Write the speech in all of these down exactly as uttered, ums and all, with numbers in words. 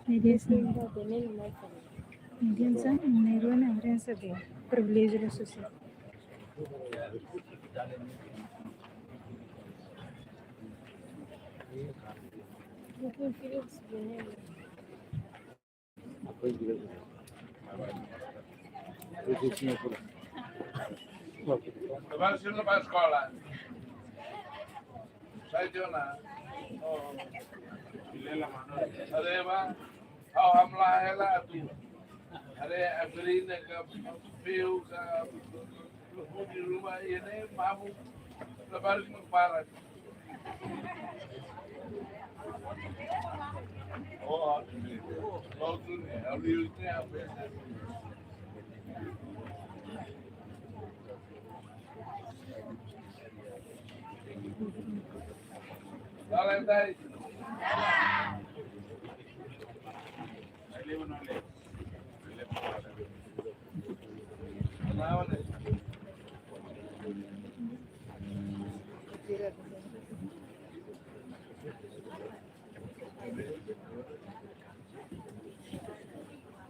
Mediação. Mediação, ne'e heransa de priviléjiu da sosiedade. Agora você não vai à escola. Sai de lá. Oh. Areba. Ha'u hamlaha hela atu. Haree Avelina ka Feu ka hodi ruma iha ne'e mamu. Labarik mak barak. Oh, logo ne'e, ali ne'e. Valentine.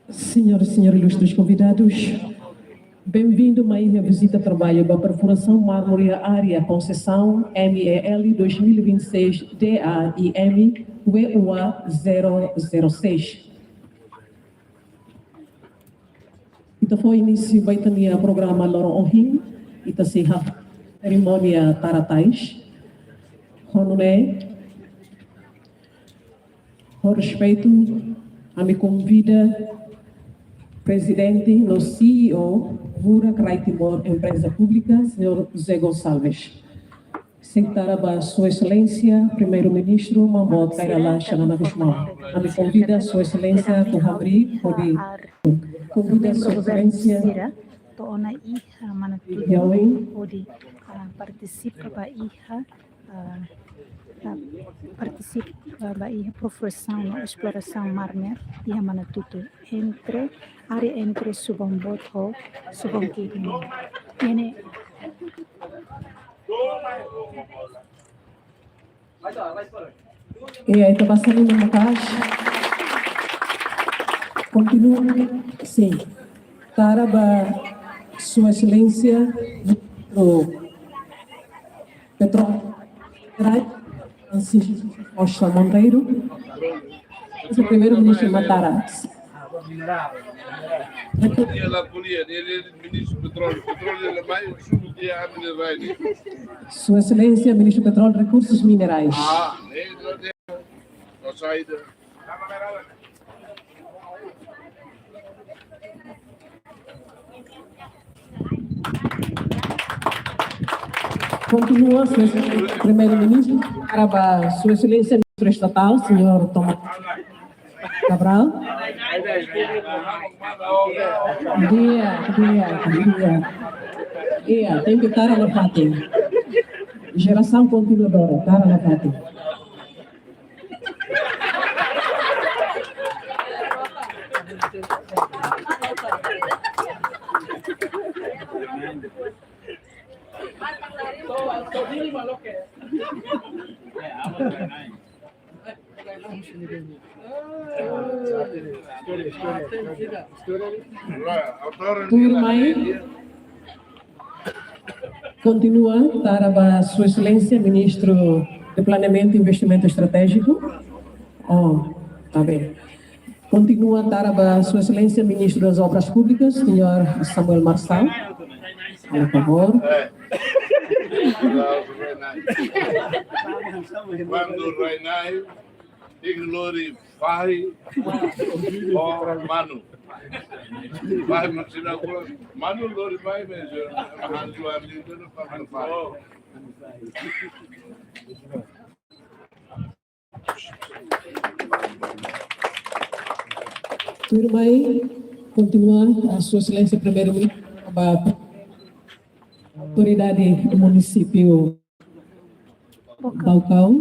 Señor, señor ilustres convidados, benvindu mai iha vizita traballu ba perfurasaun mármore área Conceição M E L dois mil e vinte e seis D A I M W U A zero zero seis. Ita fó inísiu ba ita-nia programa loron ohin, ita sei halo serimónia tara tais. Ho nune'e, ho respeitu, ami konvida Prezidente no C E O Vura Crai Timor Empresa Pública, señor José Gonçalves. Sei tara ba Sua Exelénsia Primeiru-Ministru Maun Boot Kay Rala Xanana Gusmão. Ami konvida Sua Exelénsia Tuhan Bri hodi, konvida Sua Exelénsia sira to'o ona iha Manatuto hodi, ah, partisipa ba iha, ah, ah, partisipa ba iha perfurasaun no esplorasaun mármore iha Manatuto entre, área entre Subang Boot ho Subang Kidul. Ne'e E aí, ita basa liman maka'as. Kontinua, sin. Tara ba Sua Exelénsia Ministru Petróleu, Francisco Costa Monteiro. Primeiru-Ministru mak tara. Dia la kuliah, dia, dia Ministru Petróleu, Petróleu la mai, suku dia ambil lain. Sua Exelénsia Ministru Petróleu Rekursus Minerais. Ah, ne'e, ne'e, ne'e. Saida. Kontinua, Sua Exelénsia Primeiru-Ministru, tara ba Sua Exelénsia Ministru Estatál, señor Tomás Cabral. Di'ak, di'ak, di'ak. Di'ak, tenke tara nafatin. Jerasaun kontinuadora, tara nafatin. Tuirmai, kontinua tara ba Sua Exelénsia Ministru de Planeamentu e Investimentu Estratéjiku. Oh, tá bem. Kontinua tara ba Sua Exelénsia Ministru das Obras Públicas, señor Samuel Marçal. Por favor. Kuandu rai-na'in, ignore fahi ho manu. Fahi maksudnya aku, manu lori mai meja, mahan jual itu, no, fahi. Tuirmai, kontinua, ah, Sua Exelénsia Primeiru-Ministru, ba Autoridade Munisípiu Baucau.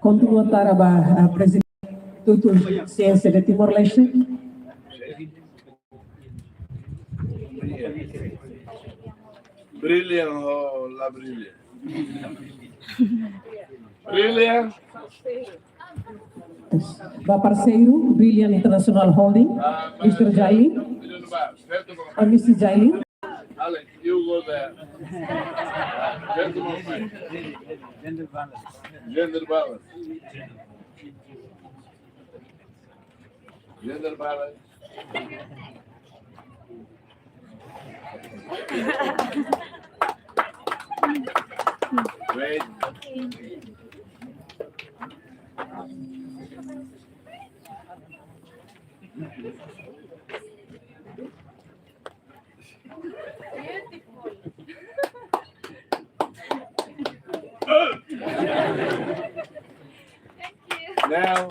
Kontinua tara ba, ah, Prezidente Institutu Siénsia de Timor-Leste. Brilliant ou la brilliant? Brilliant. Ba parseiru, Brilliant International Holding, mister Jailin. Ah, mister Jailin. Alex, you go there. Gentleman, please. Gender balance. Gender balance. Great. Now,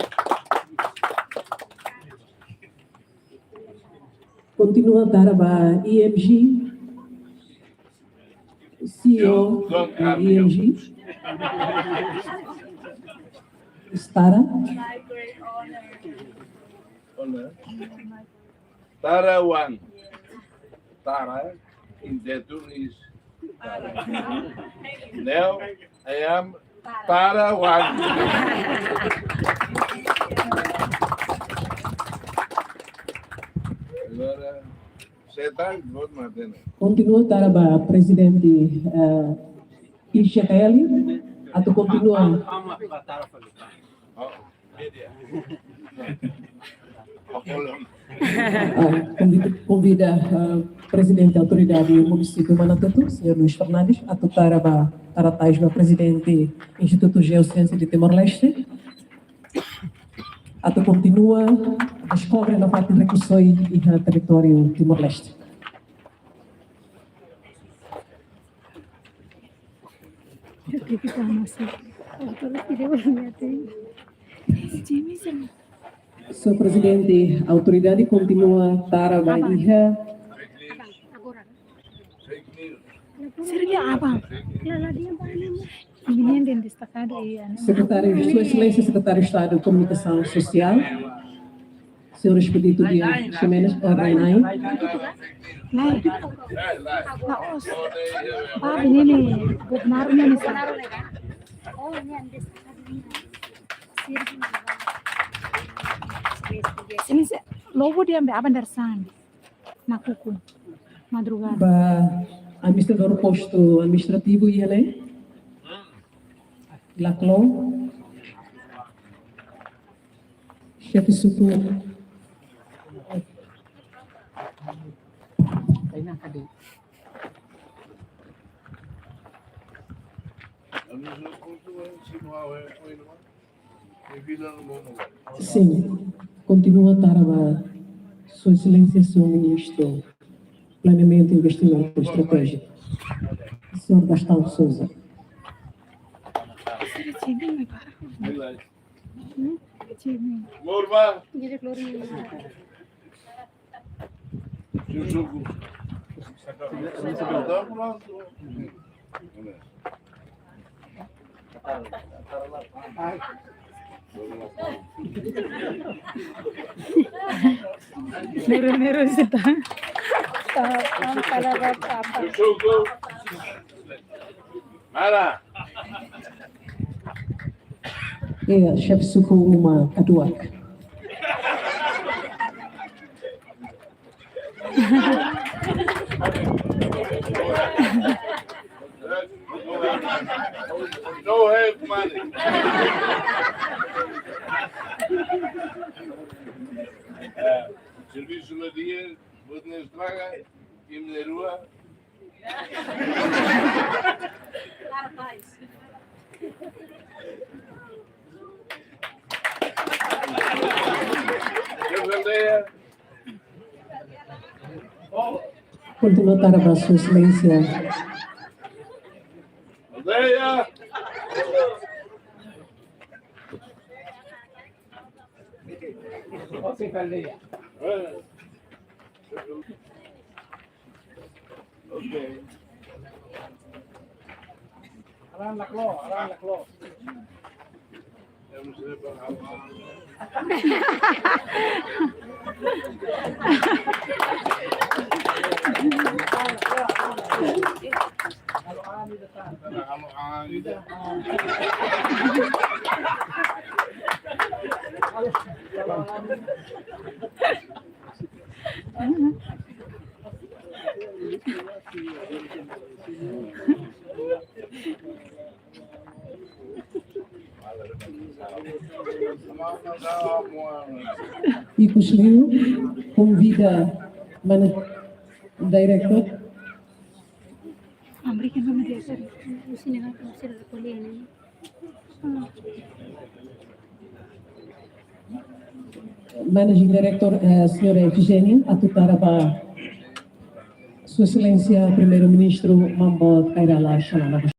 kontinua tara ba I M G, C E O I M G. Tara. Olá. Tara Wan. Tara in Tetun is Tara. Now I am Tara Wan. Agora, você tá, vou manter, né? Kontinua tara ba Prezidente, eh, I C T L, atu kontinua. Oh. Ah, konvida, konvida, ah, Prezidente Autoridade Munisípiu Manatuto, señór Luís Fernandes, atu tara ba, tara tais ba Prezidente Institutu Jeosiénsia de Timor-Leste, atu kontinua deskobre nafatin rekursu iha territóriu Timor-Leste. Señór Prezidente Autoridade, kontinua tara ba iha. Seria apa? Menino destakadu, iya. Sekretáriu, Sua Exelénsia Sekretáriu Estadu Komunikasaun Sosiál, señór Expedito Dias Ximenes, orden ai. Lae. Laos. Ba menino, Bob Marley nian sa. Sini se, lobo dia ambe aban darsan. Nakukun. Madrugada. Ba administradór postu administrativu iha ne'e. Laklon. Xefe suku. Sin, kontinua tara ba Sua Exelénsia Señór Ministru Planeamentu i Investimentu Estratéjiku, señór Gastão Sousa. Morma. Nero, nero, sita. Mara. Iya, xefe suku uma Kaduak. No have money. Eh, servisu la di'ak, buat ne'e estraga, imi na'in-rua. Kontinua tara ba Sua Exelénsia Ok. Aran la klo, aran la klo. Ikusliu, konvida mana diretór. Amerika mana diretór. Sini kan, sini kan. Managing Director, eh, señora Efigénia, atu tara ba Sua Exelénsia Primeiru-Ministru, Maun Boot Kay Rala Xanana.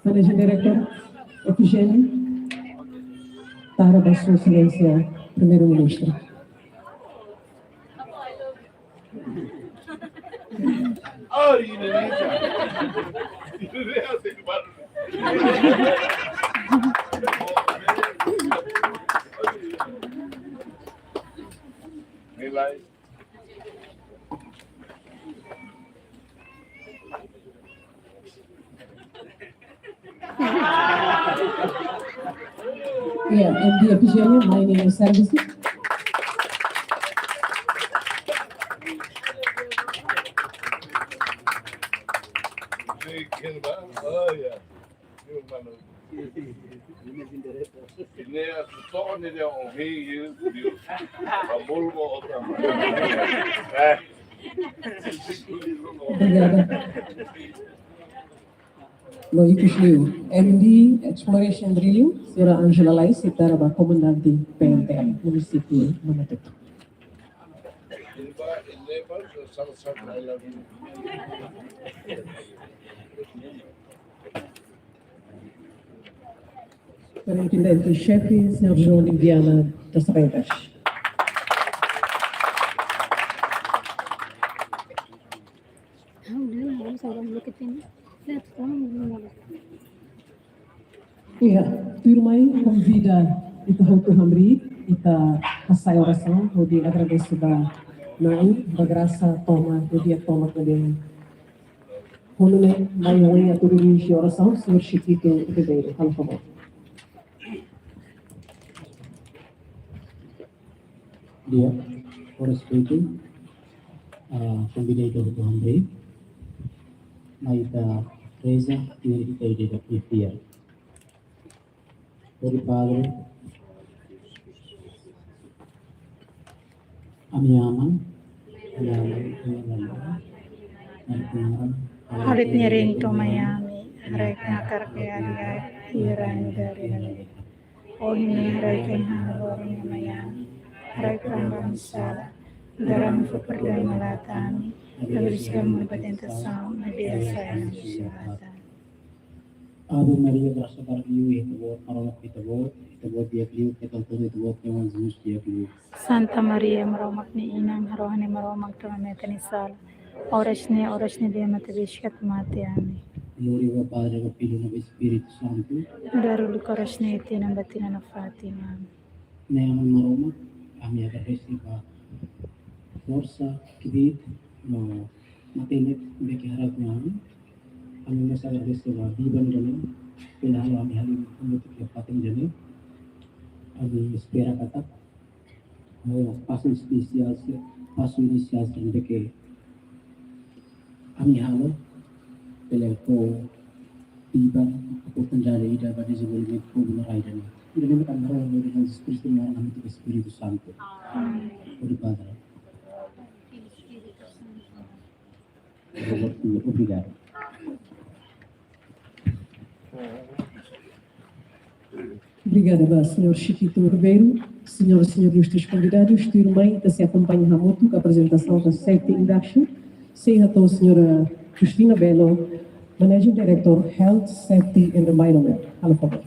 Managing Director, Efigénia, tara ba Sua Exelénsia Primeiru-Ministru. Yeah, and the official, my name is Sargis. Oh, yeah. Ne'e atu to'o ne'e dehan ohin, yu, yu. Ba bolu ba otra. Eh. Obrigada. No ikusliu, M D Exploration Drilling, señora Angela Lais, sei tara ba Komandante P N T L, Munisípiu Manatuto. Superintendente Xefe, señor João Liviana das Freitas. Iha, tuirmai konvida ita hotu hamriik, ita hasa'e orasaun, hodi agradese ba Na'i, ba grasa tomak, hodi tomak na den. Honu ne mai hoi atu dirije orasaun, señor Chiquito Ribeiro, halo favór. Di'ak, ho respeitu, ah, konvida ita hotu hamriik, mai ita reza, tuir ita ida-idak nia fiar. Hodi Padre, ami-nia Aman, ami-nia Aman, ami-nia Aman, ami-nia Aman, Halo Ita-nia reinu to'o mai ami, haraik hakarak iha rai, iha rai nu'udar iha lalehan. Ohin ne'e haraik iha loron iha mai ami, haraik fó ba ami sala, nu'udar ami fó perdua iha malatan ami, labele sira monu ba tentasaun, maibé hasai ami husi malatan. Ave Maria, grasa barak liu iha Ita-Boot, Maromak ho Ita-Boot, Ita-Boot di'ak liu, keta hotu Ita-Boot nia oan Jesus di'ak liu. Santa Maria, Maromak nia Inan, harohan Maromak atu hanorin ita-nia sala, oras ne'e, oras ne'ebé ami atu besik atu mate. Amen. Glória ao Padre, ao Filho, ao Espírito Santo. Nu'udar uluk, oras ne'e, tinan ba tinan nafatin. Amen. Na'i Aman Maromak, ami agradese ba forsa, kbiit no matenek ne'ebé ke haraik mai ami. Ami mós agradese ba biban ida-ne'e, pela halo ami halimar hamutuk iha fatin ida-ne'e. Ami espera katak, eh, pasu inisiál, pasu inisiál sira ne'ebé ke ami halo, bele fó biban, oportunidade ida ba dezenvolvimentu povu no rai ida-ne'e. Ida-ne'e ami ora no Na'i Jesus Kristu, no naran hamutuk Espíritu Santu. Amen. Obrigadu. Obrigadu. Obrigada ba señor Chiquito Ribeiro. Señoras, señores, ilustres konvidadus, tuirmai ita sei akompaña hamutuk aprezentasaun da Safety Induction, sei hato'o señora Justina Belo, Managing Director, Health, Safety and Environment. Halo favór.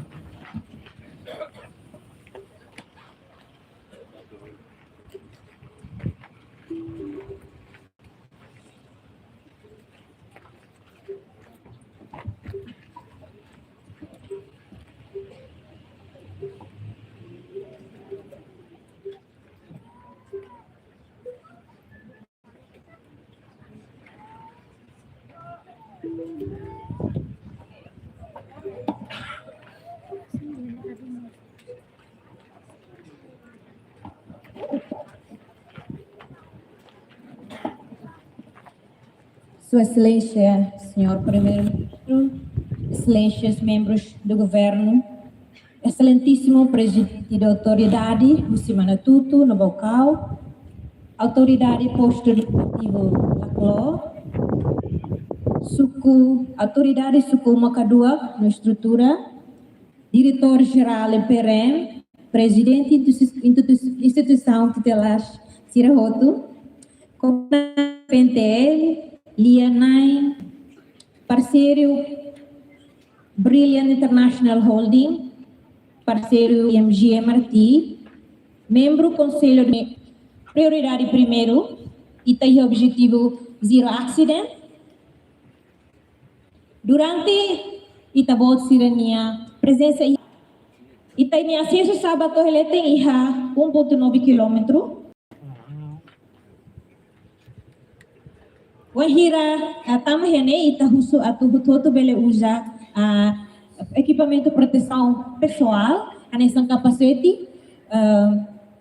Sua Exelénsia, Señór Primeiru-Ministru, Exelénsias, membros do Governo, Exelentísimu Prezidente da Autoridade, husi Manatutu no Baucau, Autoridade Postu Administrativu Laclo, suku, Autoridade Suku Makaduak no estrutura, Diretór Jerál M P R M, Prezidente institu-, institu-, instituisaun tutelár sira hotu, Komuna P N T L, Lia Nine, parseiru Brilliant International Holding, parseiru M G M R T, membru Konsellu de Prioridade Primeiru, ita iha objetivu zero accident. Durante ita-boot sira-nia prezensa, ita-nia asesu sa'e ba to'o iha leten iha um ponto nove quilômetro. Wainhira, ah, tama iha ne'e, ita husu atu hotu-hotu bele uza, ah, ekipamentu protesaun pesoál, hanesan kapasete, ah,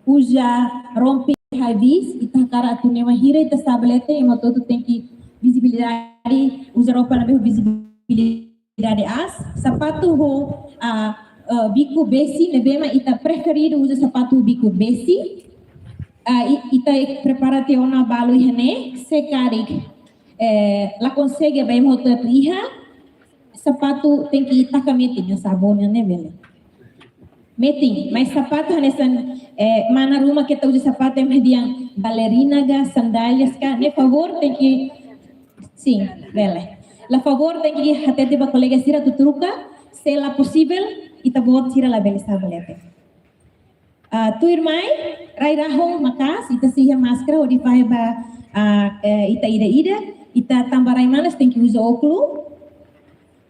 uza rompe high vis, ita hakarak atu ne'e wainhira ita sa'e ba leten, ema hotu-hotu tenke vizibilidade, uza roupa ne'ebé vizibilidade aas, sapatu ho, ah, ah, biku besi, ne'ebé mak ita preferidu uza sapatu biku besi. Ah, i-, ita prepara tiha ona balu iha ne'e, se karik, eh, la konsege ba ema hotu atu iha, sapatu tenke taka metin, hanesan bone ne'e bele. Metin, mas sapatu hanesan, eh, mana ruma keta uza sapatu ema dehan bailarina ka, sandálias ka, ne'e favór tenke, sin, bele. La favór tenke hatete ba kolega sira atu troka, se la posivel, ita-boot sira labele sa'e ba leten. Ah, tuirmai, rai-rahun maka'as, ita sei iha máskara hodi fahe ba, ah, eh, ita ida-ida, ita tanba rai manas tenke uza ókulu,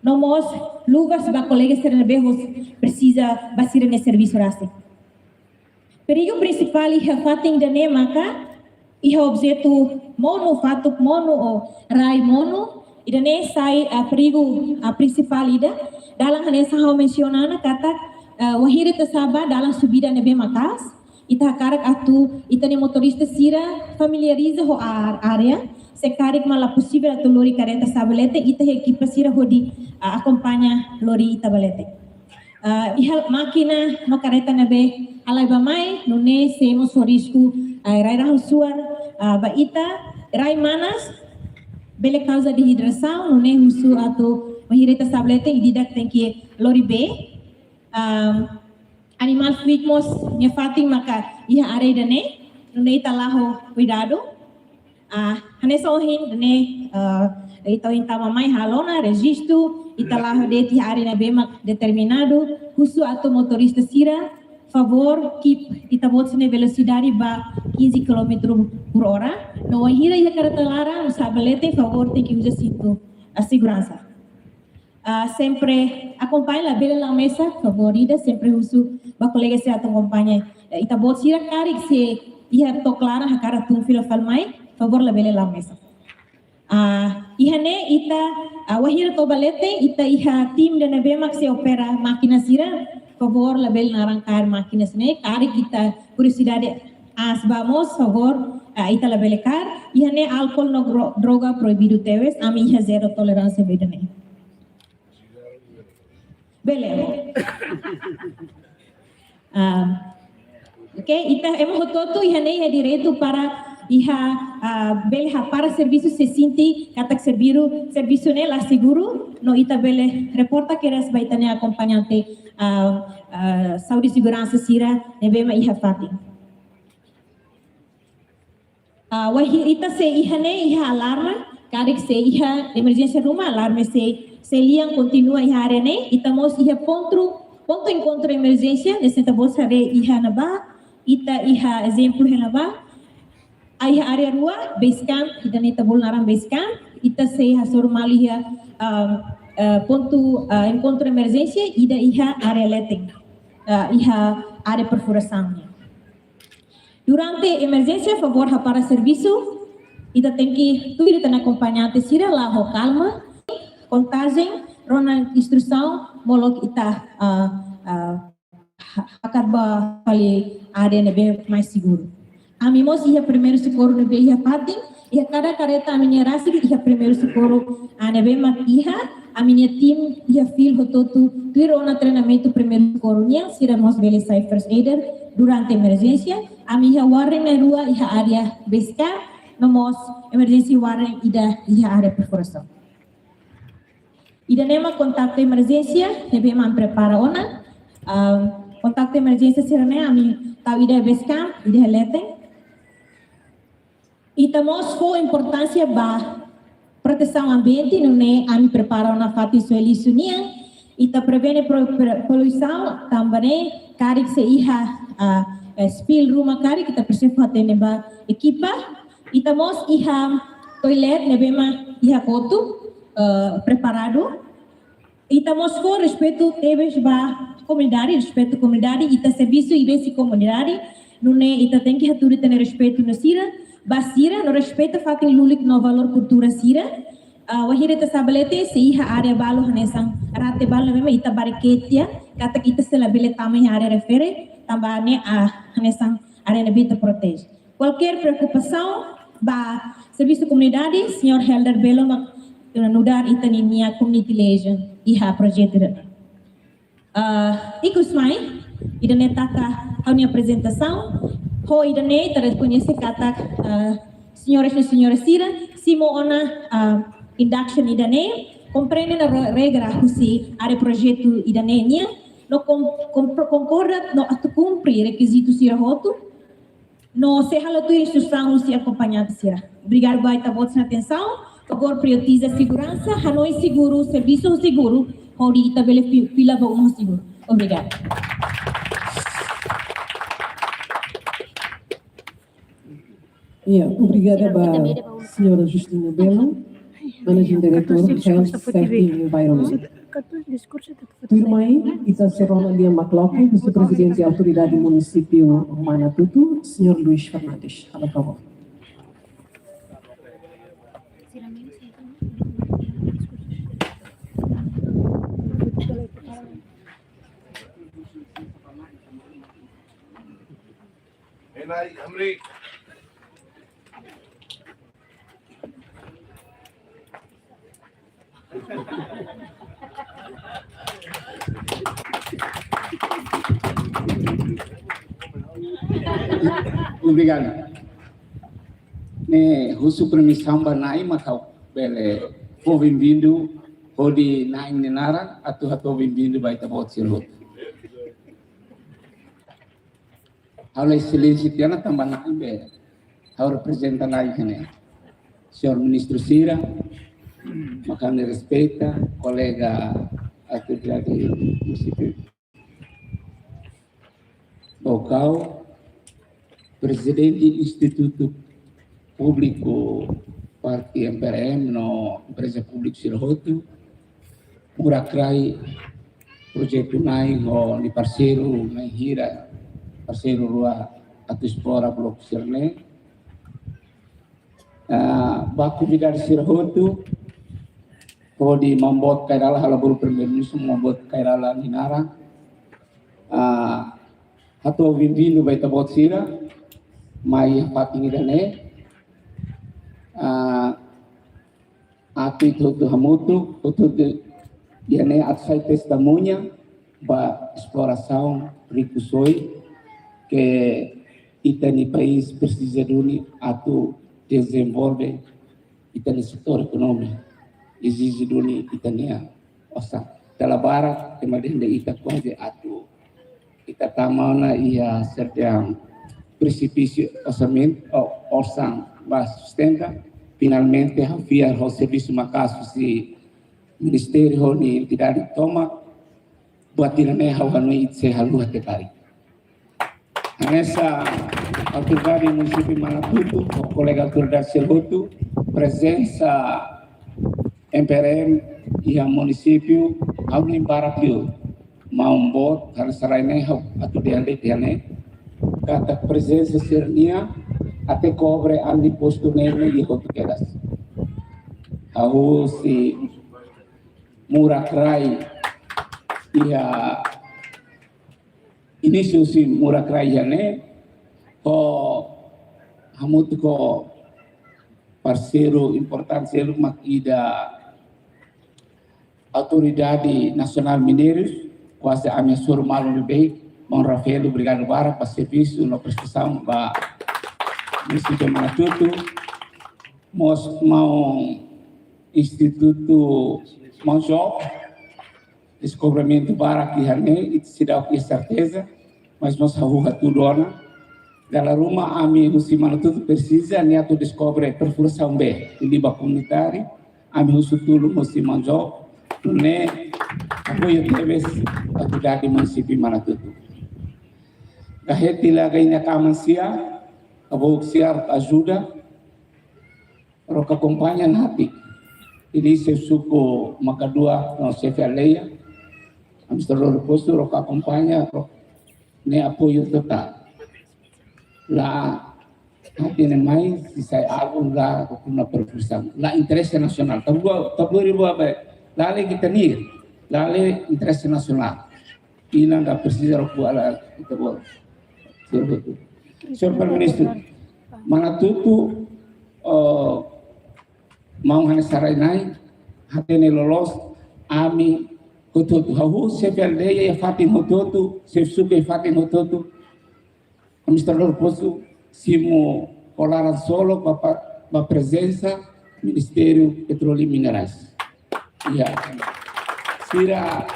no mós luvas ba kolega sira ne'ebé mós presiza ba sira-nia servisu rasik. Perigu prinsipál iha fatin ida-ne'e maka iha objetu monu, fatuk monu ou rai monu, ida-ne'e sai, ah, perigu, ah, prinsipál ida. Dalan hanesan ha'u mensiona ona katak, ah, wainhira ita sa'e ba dalan subida ne'ebé maka'as, ita hakarak atu ita-nia motorista sira familiariza ho ar-, área, se karik mak la posivel atu lori kareta sa'e ba leten, ita iha ekipa sira hodi, ah, akompaña lori ita ba leten. Ah, iha mákina no kareta ne'ebé halai bá-mai, nune'e sei mós risku, ah, rai-rahun suar, ah, ba ita, rai manas, bele kauza dehidrasaun, nune'e husu atu wainhira ita sa'e ba leten, ida-idak tenke lori bee. Ah, animál fuik mós nia fatin maka iha área ida-ne'e, nune'e ita la'o ho kuidadu. Ah, hanesan ohin ne'e, ah, ita ohin tama mai halo ona rejistu, ita la'o de'it iha área ne'ebé mak determinadu, husu atu motorista sira, favór keep ita-boot sira-nia velosidade ba quinze quilômetro por hora. No wainhira iha kareta laran, sa'e ba leten, favór tenke uza sintu, ah, seguransa. Ah, sempre akompaña, labele la'o mesak, favór ida, sempre husu ba kolega sira atu akompaña. Eh, ita-boot sira karik sei iha to'o klaran hakarak tun fila fali mai, favór labele la'o mesak. Ah, iha ne'e ita, ah, wainhira to'o ba leten, ita iha tim ida ne'ebé mak sei opera mákina sira, favór labele naran kaer mákina sira-ne'e, karik ita kuriozidade aas ba mós, favór, ah, ita labele kaer, iha ne'e álkol no gro-, droga proibidu tebes, ami iha zero toleránsia ba ida-ne'e. Bele. Ah, oke, ita ema hotu-hotu iha ne'e iha direitu para iha, ah, bele hapara servisu se sente katak servisu, servisu ne'e la seguru, no ita bele reporta kedas ba ita-nia akompañante, ah, ah, saúde seguransa sira ne'ebé mak iha fatin. Ah, wainhira ita sei iha ne'e iha alarma, Karik se iha emerjénsia ruma, alarme sei, sei lian kontinua iha área ne'e, ita mós iha pontu, pontu enkontru emerjénsia, ne'e se ita-boot haree iha ne'ebá, ita iha ezemplu iha ne'ebá, iha área rua, base camp, ita-nia ita bolu naran base camp, ita sei hasoru malu iha, ah, ah, pontu, ah, enkontru emerjénsia, ida iha área leten, ah, iha área perfurasaun nian. Durante emerjénsia, favór hapara servisu, ita tenke tuir ita-nia akompañante sira, la'o ho kalma, kontajen, rona instrusaun, molok ita, ah, ah, ha-, hakat ba fali área ne'ebé mais seguru. Ami mós iha primeiru sokorru ne'ebé iha fatin, iha kada kareta ami-nia rasik iha primeiru sokorru, ah, ne'ebé mak iha, ami-nia tim iha field hotu-hotu, tuir ona treinamentu primeiru sokorru nian, sira mós bele sai first aider durante emerjénsia, ami iha warren na'in rua iha área base camp, no mós emergency warren ida iha área perfurasaun. Ida-ne'e mak kontaktu emerjénsia ne'ebé mak ami prepara ona. Ah, kontaktu emerjénsia sira-ne'e ami tau ida base camp, ida leten. Ita mós fó importánsia ba protesaun ambiente, nune'e ami prepara ona fatin soe lixu nian. Ita prevene pro-, pro-, poluisaun, tanba ne'e karik se iha, ah, eh, spill ruma karik, ita presiza fó hatene ba ekipa. Ita mós iha toilet ne'ebé mak iha kotuk, eh, preparadu. Ita mós fó respeitu tebes ba komunidade, respeitu komunidade, ita servisu iha besi komunidade, nune'e ita tenke hatudu ita-nia respeitu ba sira, ba sira, no respeita fatin lulik no valór kultura sira. Ah, wainhira ita sa'e ba leten, se iha área balu hanesan rate balu ne'ebé mak ita barricade tiha, katak ita sei labele tama iha área refere, tanba ne'e, ah, hanesan área ne'ebé ita proteje. Kualkér preokupasaun ba servisu komunidade, señór Helder Belo mak, eh, nu'udar ita-nia community liaison iha projetu ida-ne'e. Ah, ikus mai, ida-ne'e taka ha'u-nia aprezentasaun, ho ida-ne'e ita rekoñese katak, ah, señores no señora sira simu ona, ah, induction ida-ne'e, komprende ona re-, regra husi área projetu ida-ne'e nian, no kon-, kon-, konkorda no atu kumpre rekizitu sira hotu, no sei halo tuir instrusaun husi akompañante sira. Obrigadu ba ita-boot sira-nia atensaun. Favór prioritiza seguransa, hanoin seguru, servisu seguru, hodi ita bele fi-, fila ba uma seguru. Obrigadu. Ya, obrigada ba señora Justina Belo, Managing Director, Health, Safety and Environment. Tuirmai, ita sei rona lia mak loke, Vise-Prezidente Autoridade Munisípiu Manatuto, señór Luis Fernandes. Halo favór. Enai, Amri. Obrigadu. Ne'e husu permisaun ba Na'i mak ha'u bele fó benvindu hodi Na'i nia naran atu hato'o benvindu ba ita-boot sira hotu. Ha'u la exelénsia tiha ona tanba Na'i be ha'u reprezenta Na'i iha ne'e. Señór Ministru sira, mak ami respeita, kolega autoridade munisípiu Baucau, Prezidente Institutu Públiku parte M P R M no empreza públiku sira hotu, Muracrai, projetu Na'i ho nia parseiru, Na'i hira, parseiru rua atu esplora bloku sira-ne'e. Ah, ba konvidadu sira hotu, hodi Maun Boot Kay Rala, halo bolu Primeiru-Ministru Maun Boot Kay Rala nia naran. Ah, hato'o benvindu ba ita-boot sira mai iha fatin ida-ne'e. Ah, atu ita hotu hamutuk, hotu-hotu iha ne'e atu sai testemuña ba esplorasaun rikusoin ke ita-nia país presiza duni atu dezenvolve ita-nia setór ekonomia, ezije duni ita-nia osan. Dala barak, ema dehan ita kuaze atu, ita tama ona iha serdean presipísiu orsamentu, o-, osan ba sustenta, Finalmente, ha'u fiar ho servisu maka'as husi ministériu ho nia entidade tomak, buat ida-ne'e ha'u hanoin ita sei haluha tebari. Hanesan autoridade munisípiu Manatutu, ho kolega autoridade sira hotu, prezensa M P R M iha munisípiu, ha'u-nia barak liu. Maun boot, hanesan rai ne'e ha'u atu dehan de'it iha ne'e, katak prezensa sira-nian até kobre ami-nia postu ne'e iha hotu kedas. Hahú husi murak rai iha inísiu husi murak rai iha ne'e, ho hamutuk ho parseiru importante seluk mak ida Autoridade Nasionál Mineiru, kuaze ami hasoru malu beibeik, maun Rafael, obrigadu barak ba servisu no prestasaun ba munisípiu Manatutu, mós maun Institutu, maun João, deskobrimentu barak iha ne'e, ita seidauk iha serteza, mas mós hahú hatudu ona. Dala ruma ami husi Manatutu presiza, nia atu deskobre perfurasaun bee, liu ba komunidade, ami husu tulun husi maun João, nune'e apoiu tebes autoridade munisípiu Manatutu. Gaheti laga ina kaman sia, abo sia ajuda, roka akompaña nafatin. Ida iha xefe suku Makadua, no xefe aldeia, administradór postu, roka akompaña, ro-, nia apoiu totál. La hatene mai, se sai algu la, rokuna perfurasaun. La interese nasionál. Tabu, tabu riba be, la lei ita-nian, la lei interese nasionál. Ina la presiza rokuna la ita-boot. Señór Primeiru-Ministru, Manatutu, eh, maun hanesan rai-na'in, hatene loloos, ami hotu-hotu, hahú xefe aldeia iha fatin hotu-hotu, xefe suku iha fatin hotu-hotu, administradór postu, simu ho laran solo ba, ba, ba prezensa Ministériu Petróleu i Minerais. Ya. Sira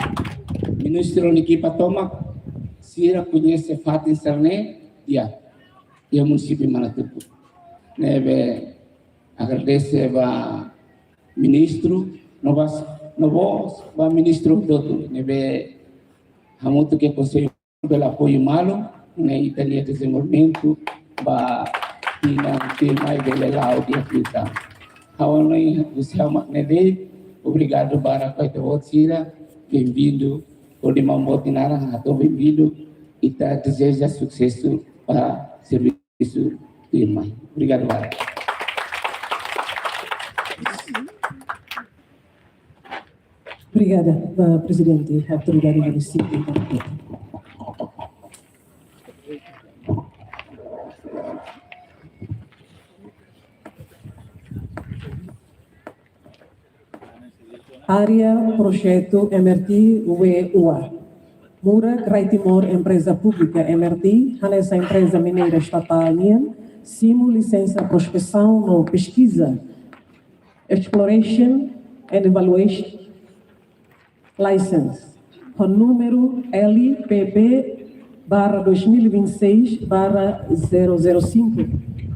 ministru nia ekipa tomak, sira koñese fatin sira-ne'e, ya. Iha munisípiu Manatutu. Ne'ebé agradese ba ministru, no ba, no mós ba ministru hotu-hotu, ne'ebé hamutuk ho Konsellu bele apoiu malu, ne'e ita-nia dezenvolvimentu ba tinan tuirmai bele la'o di'ak liután. Ha'u hanoin husi ha'u mak ne'e de'it, obrigadu barak ba ita-boot sira, benvindu, hodi maun boot nia naran hato'o benvindu, ita dezeja susesu ba servisu tuirmai. Obrigadu barak. Obrigada, ba Prezidente Autoridade Munisípiu. Área Projetu M R T W ua. Murak Rai Timor Empreza Públika M R T, hanesan empreza mineira estatál nian, simu lisensa prospesaun no peskiza, Exploration and Evaluation License, ho númeru L P P barra dois mil e vinte e seis barra zero zero cinco,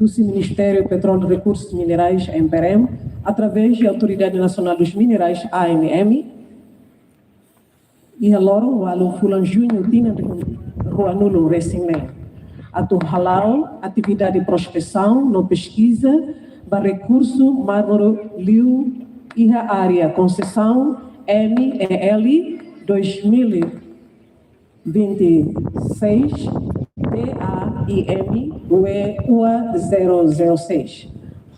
husi Ministériu Petróleu Rekursus Minerais, M P R M, através de Autoridade Nacional dos Minerais, A N M, iha loron ualu fulan Juñu tinan rihun rua-nulu resin neen, atu hala'o atividade prospesaun no peskiza ba rekursu mármore liu iha área konsesaun M E L dois mil e vinte e seis D A I M W ua zero zero seis.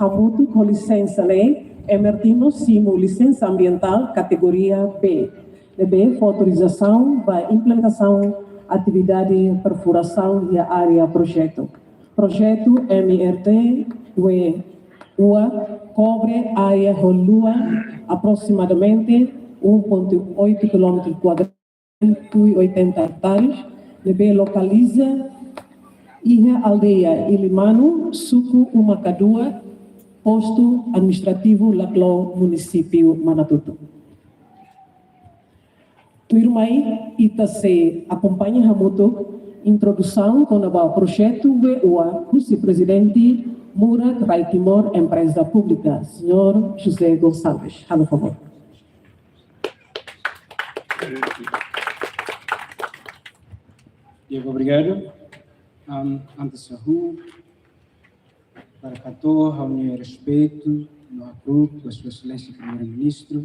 Hamutuk ho lisensa ne'e, M R T mós simu lisensa ambientál kategoria B, ne'ebé fó autorizasaun ba implementasaun atividade perfurasaun iha área projetu. Projetu M R T W ua kobre área ho luan aproximadamente um ponto oito quilômetros quadrados, cento e oitenta hectares, ne'ebé lokaliza iha aldeia Ilimanu, suku Umakadua, postu administrativu Laclo, munisípiu Manatutu. Tuirmai, ita sei akompaña hamutuk introdusaun kona-ba projetu W ua husi Prezidente Murak Rai Timor, Empreza Públika, señór José Gonçalves. Halo favór. Di'ak, obrigadu. Am, antes ha'u, para hato'o ha'u-nia respeitu no hakru'uk ba Sua Exelénsia Primeiru-Ministru,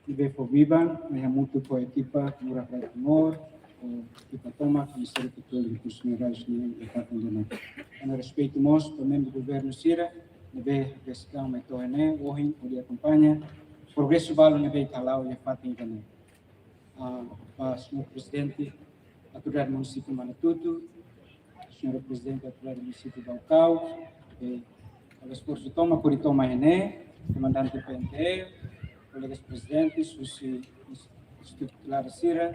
ne'ebé fó biban mai hamutuk ho ekipa Murak Rai Timor, ho ekipa tomak Ministériu Petróleu Rikusoin Minerais nian iha fatin ida-ne'e. Ha'u-nia respeitu mós ba membru governu sira ne'ebé besik mai to'o iha ne'e ohin hodi akompaña progresu balu ne'ebé ita hala'o iha fatin ida-ne'e. Ah, ba señór Prezidente Autoridade Munisípiu Manatutu, señór Prezidente Autoridade Munisípiu Baucau, eh, kolega Esforsu Toma, Kuri Toma iha ne'e, Komandante P N T E, kolega Prezidente, husi institutu tutelar sira,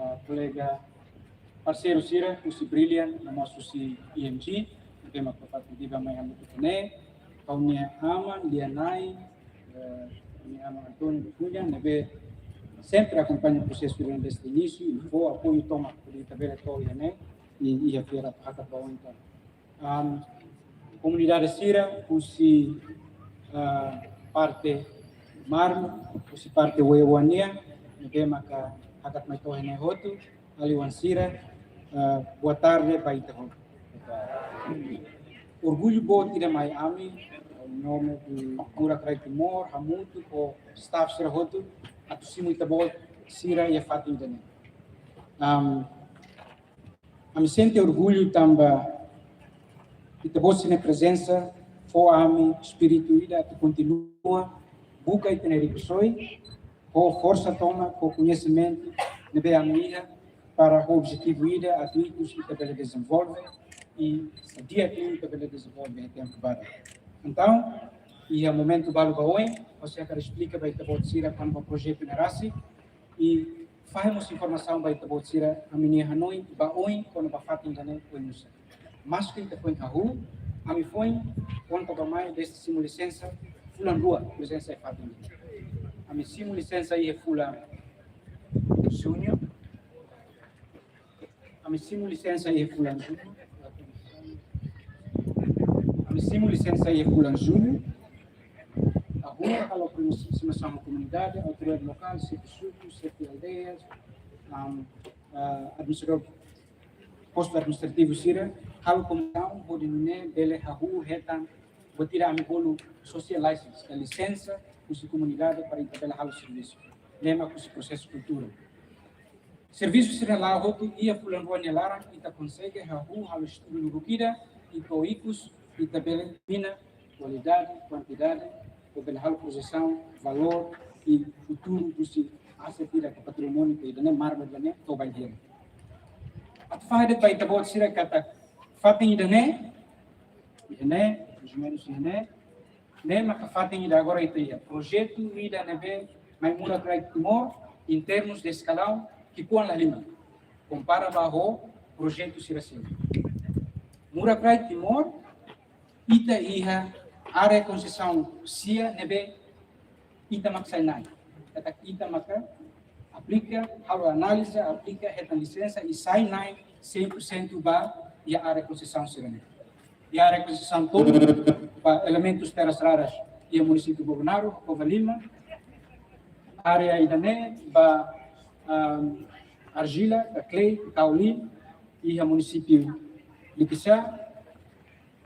ah, kolega parseiru sira, husi Brilliant, no mós husi I M G, ne'ebé mak fó fatin biban mai hamutuk iha ne'e, ha'u-nia aman, Lia Nai, eh, ha'u-nia aman António Cunha, ne'ebé sempre akompaña prosesu ida-ne'e desde inísiu, i fó apoiu tomak hodi ita bele to'o iha ne'e, i, i iha fiar atu hakat ba oin tan. Am, komunidade sira husi, ah, parte Marmuk, husi parte Oe-Oan nian, ne'ebé maka hakat mai to'o iha ne'e hotu, alin-oan sira, ah, boa tarde ba ita hotu. Orgullu boot ida mai ami, em nome de Murak Rai Timor, hamutuk ho staff sira hotu, atu simu ita-boot sira iha fatin ida-ne'e. Am, ami sente orgullu tanba ita-boot sira-nia prezensa fó ami espíritu ida atu kontinua buka ita-nia rikusoin, ho forsa tomak, ho koñesimentu ne'ebé ami iha, para ho objetivu ida atu ikus ita bele dezenvolve, i sadia ke ita bele dezenvolve iha tempu badak. Entaun, iha momentu balu ba oin, ha'u sei hakarak esplika ba ita-boot sira kona-ba projetu ne'e rasik, i fahe mós informasaun ba ita-boot sira ami-nia hanoin ba oin kona-ba fatin ida-ne'e oinsá. Maske ita foin hahú, ami foin konta ba mai desde simu lisensa fulan rua prezensa iha fatin ida-ne'e. Ami simu lisensa iha fulan Juñu. Ami simu lisensa iha fulan Juñu. Ami simu lisensa iha fulan Juñu. Hahú halo aproximasaun ho komunidade, autoridade lokál, xefe suku, xefe aldeias, am, ah, administradór postu administrativu sira, halo komunikasaun hodi nune'e bele hahú hetan buat ida ami bolu social license, ka lisensa husi komunidade para ita bele halo servisu. Ne'e mak husi prosesu kultura. Servisu sira la'o hotu iha fulan rua nia laran, ita konsege hahú halo estudu lubuk ida, i to'o ikus ita bele mina kualidade, kuantidade, hodi bele halo projesaun valór i futuru husi aset ida ka patrimóniu ida-ne'e, marmuk ida-ne'e, to'o bainhira. Atu fahe de'it ba ita-boot sira katak fatin ida-ne'e, ida-ne'e, mais ou menos ida-ne'e, ne'e maka fatin ida agora ita iha. Projetu ida ne'ebé mai Murak Rai Timor, em termos de escalão, ki'ikoan la halimar, kompara ba ho projetu sira seluk. Murak Rai Timor, ita iha área konsesaun sia ne'ebé ita mak sai na'in. Katak ita maka aplika, halo analiza, aplika, hetan lisensa i sai na'in cem por cento ba iha área konsesaun sira-ne'e. Iha área konsesaun tomak ba elementus terras raras iha munisípiu Bobonaro, Covalima, área ida-ne'e ba, ah, arjila, ka klei, kaolin, iha munisípiu Likisá,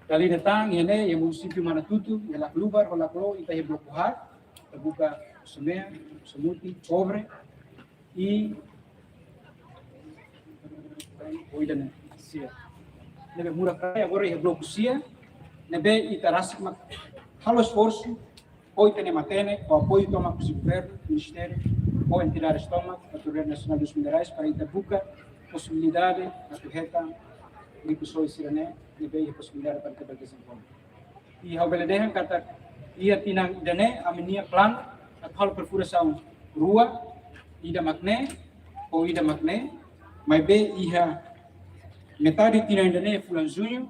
dala ida tan, iha ne'e, iha munisípiu Manatutu, iha Laclubar, ho Laclo, ita iha bloku haat, ita buka semeia, semuti, kobre, i, oh, ida-ne'e, sia. Ne'ebé Murak Rai agora iha bloku sia, ne'ebé ita rasik mak halo esforsu, ho ita-nia matenek, ho apoiu tomak husi governu, ministériu, ho entidades tomak, Autoridade Nacional dos Minerais, para ita buka posibilidade atu hetan rikusoin sira-ne'e, ne'ebé iha posibilidade para ita bele dezenvolve. I ha'u bele dehan katak iha tinan ida-ne'e, ami-nia planu atu halo perfurasaun rua, ida mak ne'e, ho ida mak ne'e, maibé iha metade tinan ida-ne'e, fulan Juñu,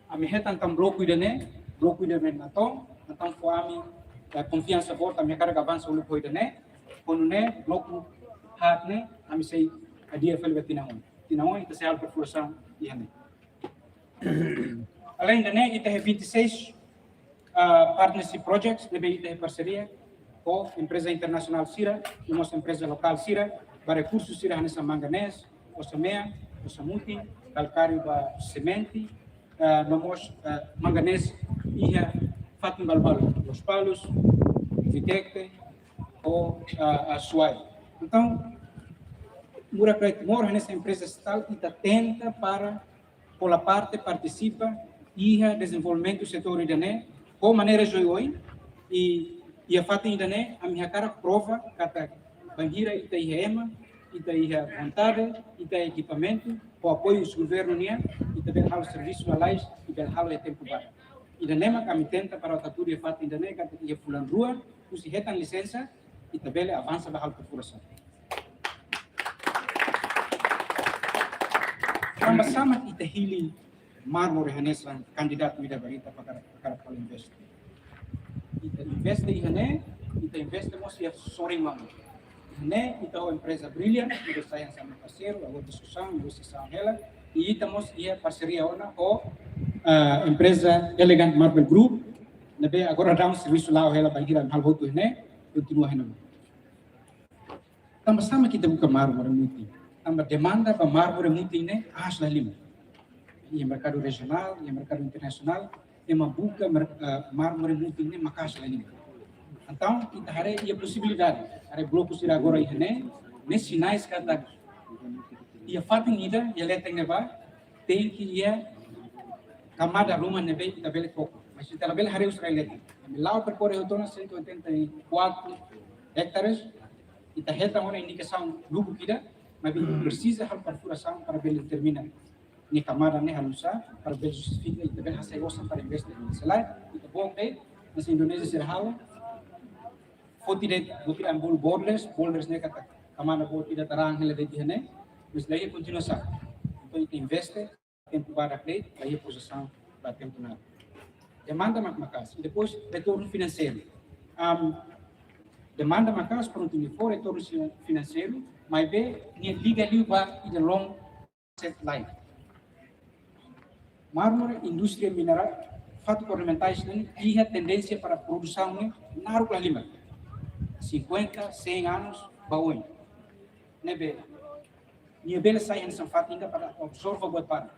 ami hetan tan bloku ida-ne'e, bloku ida-ne'e natoon, natoon fó ami, eh, konfiansa boot, ami hakarak avansa uluk ho ida-ne'e, ho nune'e bloku haat ne'e, ami sei hadi'a fali ba tinan oin. Tinan oin, ita sei halo perfurasaun iha ne'e. Além de ne'e, ita iha vinte e seis, ah, partnership projects ne'ebé ita iha parseria ho empreza internasionál sira, no mós empreza lokál sira, ba rekursu sira hanesan manganés, osa-mean, osa-mutin, kalkáriu ba semente, ah, no mós, ah, manganés iha fatin balu-balu, Lospalos, Vitecte, ho, ah, ah, Suai. Entaun, Murak Rai Timor hanesan empreza estatál, ita tenta para hola parte, partisipa iha dezenvolvimentu setór ida-ne'e ho maneira oioin, i iha fatin ida-ne'e ami hakarak prova katak bainhira ita iha ema, ita iha vontade, ita iha ekipamentu, ho apoiu husi governu nian, ita bele halo servisu lalais, ita bele halo iha tempu badak. Ida-ne'e mak ami tenta para atu hatudu iha fatin ida-ne'e katak iha fulan rua husi hetan lisensa, ita bele avansa ba halo perfurasaun. Tanba sá mak ita hili mármore hanesan kandidatu ida ba ita para, para, para investe. Ita investe iha ne'e, ita investe mós iha sorin malu. Iha ne'e ita ho empreza Brilliant, ita sai hanesan parseiru, agora diskusaun, negosiasaun hela, i ita mós iha parseria ona ho, ah, empreza Elegant Marble Group, ne'ebé agora daudaun servisu la'o hela bainhira ami halo hotu iha ne'e, kontinua iha ne'e. Tanba sá mak ita buka mármore mutin? Tanba demanda ba mármore mutin ne'e aas la halimar. Iha merkadu rejionál, iha merkadu internasionál, ema buka mer-, eh, mármore mutin ne'e maka'as la halimar. Entaun, ita haree iha posibilidade. Haree bloku sira agora iha ne'e, ne'e sinais katak iha fatin ida, iha leten ne'ebá, tenke iha kamada ruma ne'ebé ita bele koko. Mas ita labele haree husi rai-leten. Ami la'o perkorre hotu ona cento e oitenta e quatro hectares, ita hetan ona indikasaun lubuk ida, maibé presiza halo perfurasaun para bele determina nia kamada ne'e halo nu'usá, para bele justifika, ita bele hasai osan para investe. Se lae, ita book de'it, hanesan Indonézia sira halo, foti de'it, buat ida ami bolu borders, borders ne'e katak kamada boot ida ita raan hela de'it iha ne'e, mas la iha kontinuasaun. Entaun ita investe, tempu badak de'it, la iha prosesaun ba tempu naruk. Demanda mak maka'as. I depois, retornu finanseiru. Am, demanda maka'as, prontu, nia fó retornu si-, finanseiru, maibé nia liga liu ba ida long asset life. Mármore, indústria minerál, fatuk ornamentais ne'e iha tendénsia para produsaun ne'e naruk la halimar. Cinquenta, cem anos ba oin. Ne'ebé nia bele sai hanesan fatin ida para absorve buat barak.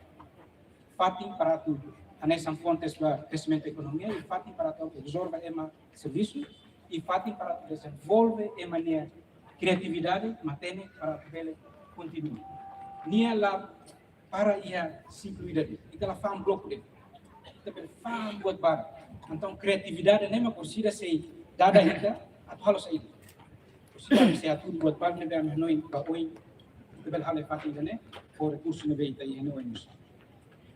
Fatin para atu hanesan fontes ba kreximentu ekonomia, i fatin para atu absorve ema servisu, i fatin para atu dezenvolve ema nia kriatividade, matenek para atu bele kontinua. Nia la para iha siklu ida de'it. Ita la fa'an bloku de'it. Ita bele fa'an buat barak. Entaun, kriatividade ne'e mak orsida sei dada ita atu halo saida. Orsida ami sei hatudu buat barak ne'ebé ami hanoin ba oin. Ita bele halo iha fatin ida-ne'e, ho rekursu ne'ebé ita iha ne'e oin mós.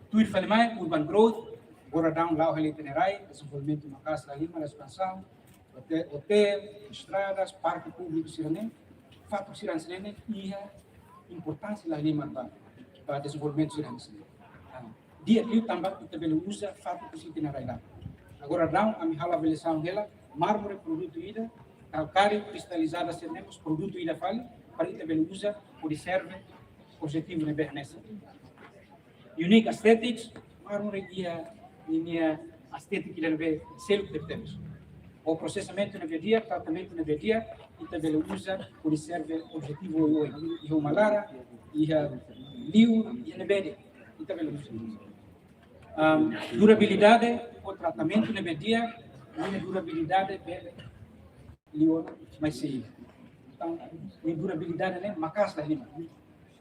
Tuir fali mai, urban growth, agora daudaun la'o hela iha ita-nia rai, dezenvolvimentu maka'as la halimar, espansaun, hote-, hotel, estradas, parke públiku sira-ne'e, fatuk sira hanesan ne'e iha importánsia la halimar ba, ba dezenvolvimentu sira hanesan ne'e. Ah, di'ak liu tanba ita bele uza fatuk husi ita-nia rai-laran. Agora daudaun ami halo avaliasaun hela, mármore produtu ida, kalkáriu kristalizada sira-ne'e mós produtu ida fali, para ita bele uza hodi serve objetivu ne'ebé hanesan. Unique aesthetics, mármore iha ninia estétika ida ne'ebé seluk tebetebes. Ho prosesamentu ne'ebé di'ak, tratamentu ne'ebé di'ak, ita bele uza hodi serve objetivu oioin. Iha uma laran, iha liur, iha ne'ebé de'it, ita bele uza. Am, durabilidade, ho tratamentu ne'ebé di'ak, ninia durabilidade bele liu ona, mas sei. Entaun, nia durabilidade ne'e maka'as la halimar.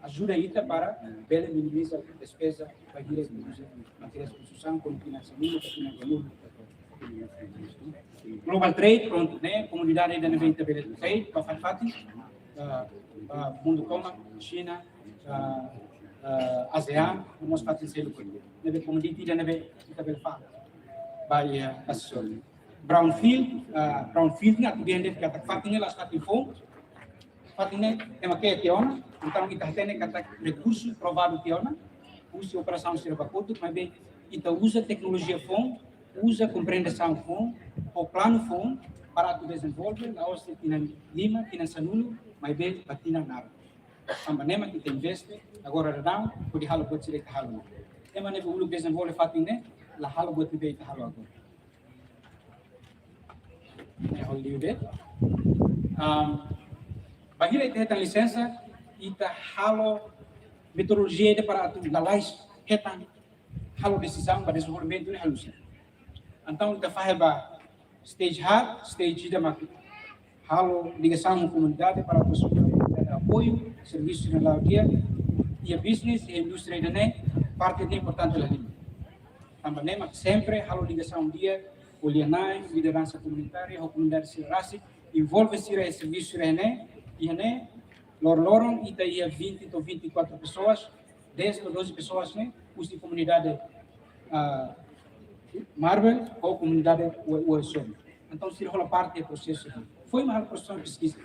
Ajuda ita para bele minimiza despeza bainhira ita uza materiais konstrusaun, komu tinan sanulu, tinan ruanulu. Global trade, prontu, ne'e komodidade ida ne'ebé ita bele trade ba fatin-fatin, ah, ah, mundu tomak, Xina, ah, ah, ASEAN, no mós fatin seluk. Ne'ebé komoditi ida ne'ebé ita bele fa'an ba iha, ah, sorry. Brownfield, ah, brownfield ne'e atu dehan de'it katak fatin ne'e la'ós fatin foun. Fatin ne'e ema ke'e tiha ona, entaun ita hatene katak rekursu provadu tiha ona, husi operasaun sira ba kotuk, maibé ita uza teknolojia foun, uza komprensaun foun, ho planu foun, para atu dezenvolve, la'ós tinan lima, tinan sanulu, maibé ba tinan naruk. Tanba ne'e mak ita investe, agora daudaun, hodi halo buat sira ita halo. Ema ne'ebé uluk dezenvolve fatin ne'e, la halo buat ne'ebé ita halo agora. Ne'e halo liu de'it. Am, bainhira ita hetan lisensa, ita halo metodolojia ida para atu lalais hetan halo desizaun ba dezenvolvimentu ne'e halo liu. Entaun ita fahe ba stage haat, stage ida mak halo ligasaun ho komunidade para atu apoiu servisu ne'e la'o di'ak, iha business, iha indústria ida-ne'e, parte ne'e importante la halimar. Tanba ne'e mak sempre halo ligasaun di'ak ho lia-na'in, lideransa komunitária, ho komunidade sira rasik, envolve sira iha servisu sira-ne'e, iha ne'e, loroloron ita iha vinte to'o vinte e quatro pessoas, dez to'o doze pessoas ne'e, husi komunidade, ah, Marvel, ho komunidade Ua-, Uasobi. Entaun, sira hola parte prosesu. Foin mak halo prosesu peskiza.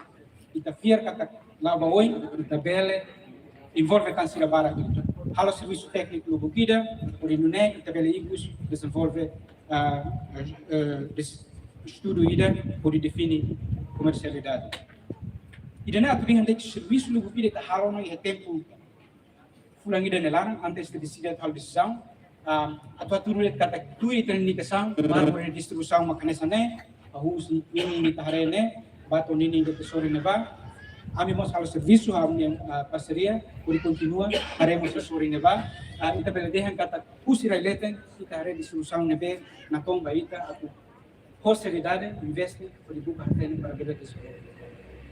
Ita fiar katak la'o ba oin, ita bele envolve tan sira barak. Halo servisu tékniku lubuk ida, hodi nune'e ita bele ikus dezenvolve, ah, eh, des-, estudu ida, hodi define komersialidade. Ida-ne'e atu dehan de'it servisu lubuk ida ita halo ona iha tempu fulan ida nia laran, antes de deside atu halo desizaun, ah, atu hatudu de'it katak tuir ita-nia indikasaun, mármore distribuisaun mak hanesan ne'e, hahú husi ninin ita haree ne'e, ba to'o ninin ita sorin ne'ebá. Ami mós halo servisu, ami, ah, parseria, hodi kontinua, haree mós sorin ne'ebá. Ah, ita bele dehan katak husi rai leten, ita haree distribuisaun ne'ebé natoon ba ita, atu ho seriedade, investe, hodi buka hatene para bele dezenvolve.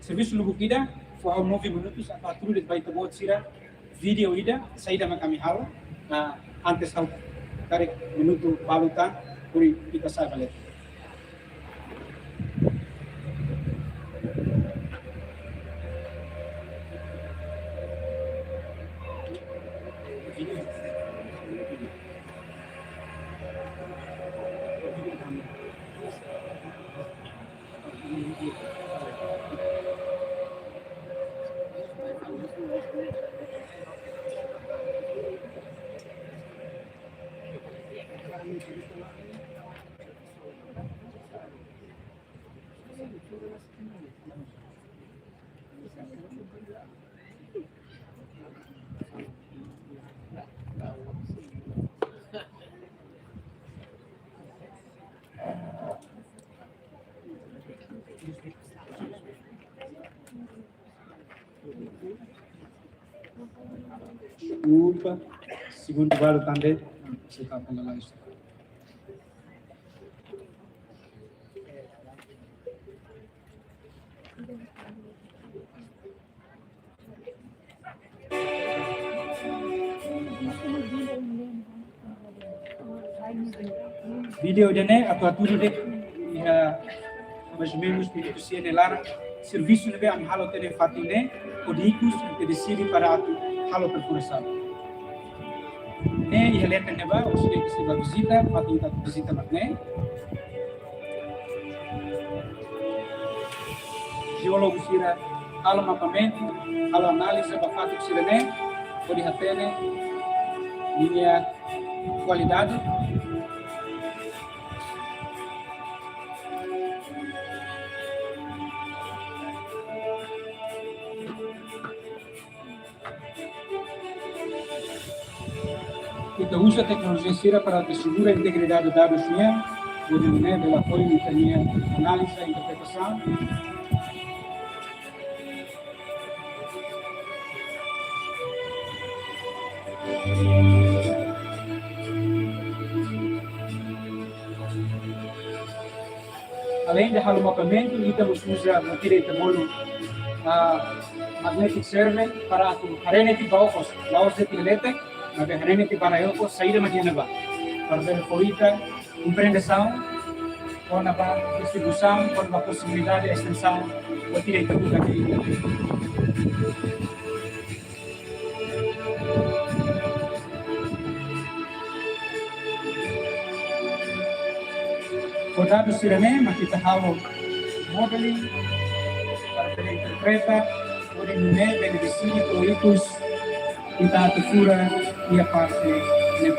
Servisu lubuk ida, fó ha'u nove minutus, atu hatudu de'it ba ita-boot sira, vídeo ida, saida mak ami halo, ah, antes ha'u karik minutu balu tan, hodi ita sa'e ba leten. Deskulpa, segundu balu tan de'it, se ta pala la. Vídeo ida-ne'e atu hatudu de'it iha mais ou menus minutu sia nia laran, servisu ne'ebé ami halo tiha iha fatin ne'e, hodi ikus ita deside para atu halo perfurasaun. Ne'e iha leten ne'ebá, ohin ita sei bá vizita, fatin ita vizita mak ne'e. Jeólogu sira halo mapamentu, halo análize ba fatuk sira-ne'e, hodi hatene ninia kualidade. Ita uza teknolojia sira para atu asegura integridade dadus nian, hodi nune'e bele apoiu ita-nia análize, interpretasaun. Aleinde halo mapamentu, ita mós uza buat ida ita bolu, ah, magnetic survey para atu haree netik ba okos, la'ós de'it iha leten, maibé haree netik ba rai-okos, saida mak iha ne'ebá. Para bele fó ita komprensaun kona-ba distribuisaun, kona-ba posibilidade estensaun buat ida ita buka netik. Ho dadus sira-ne'e mak ita halo modeling, para bele interpreta, hodi nune'e bele deside projetus ita atu fura iha parte ne'e.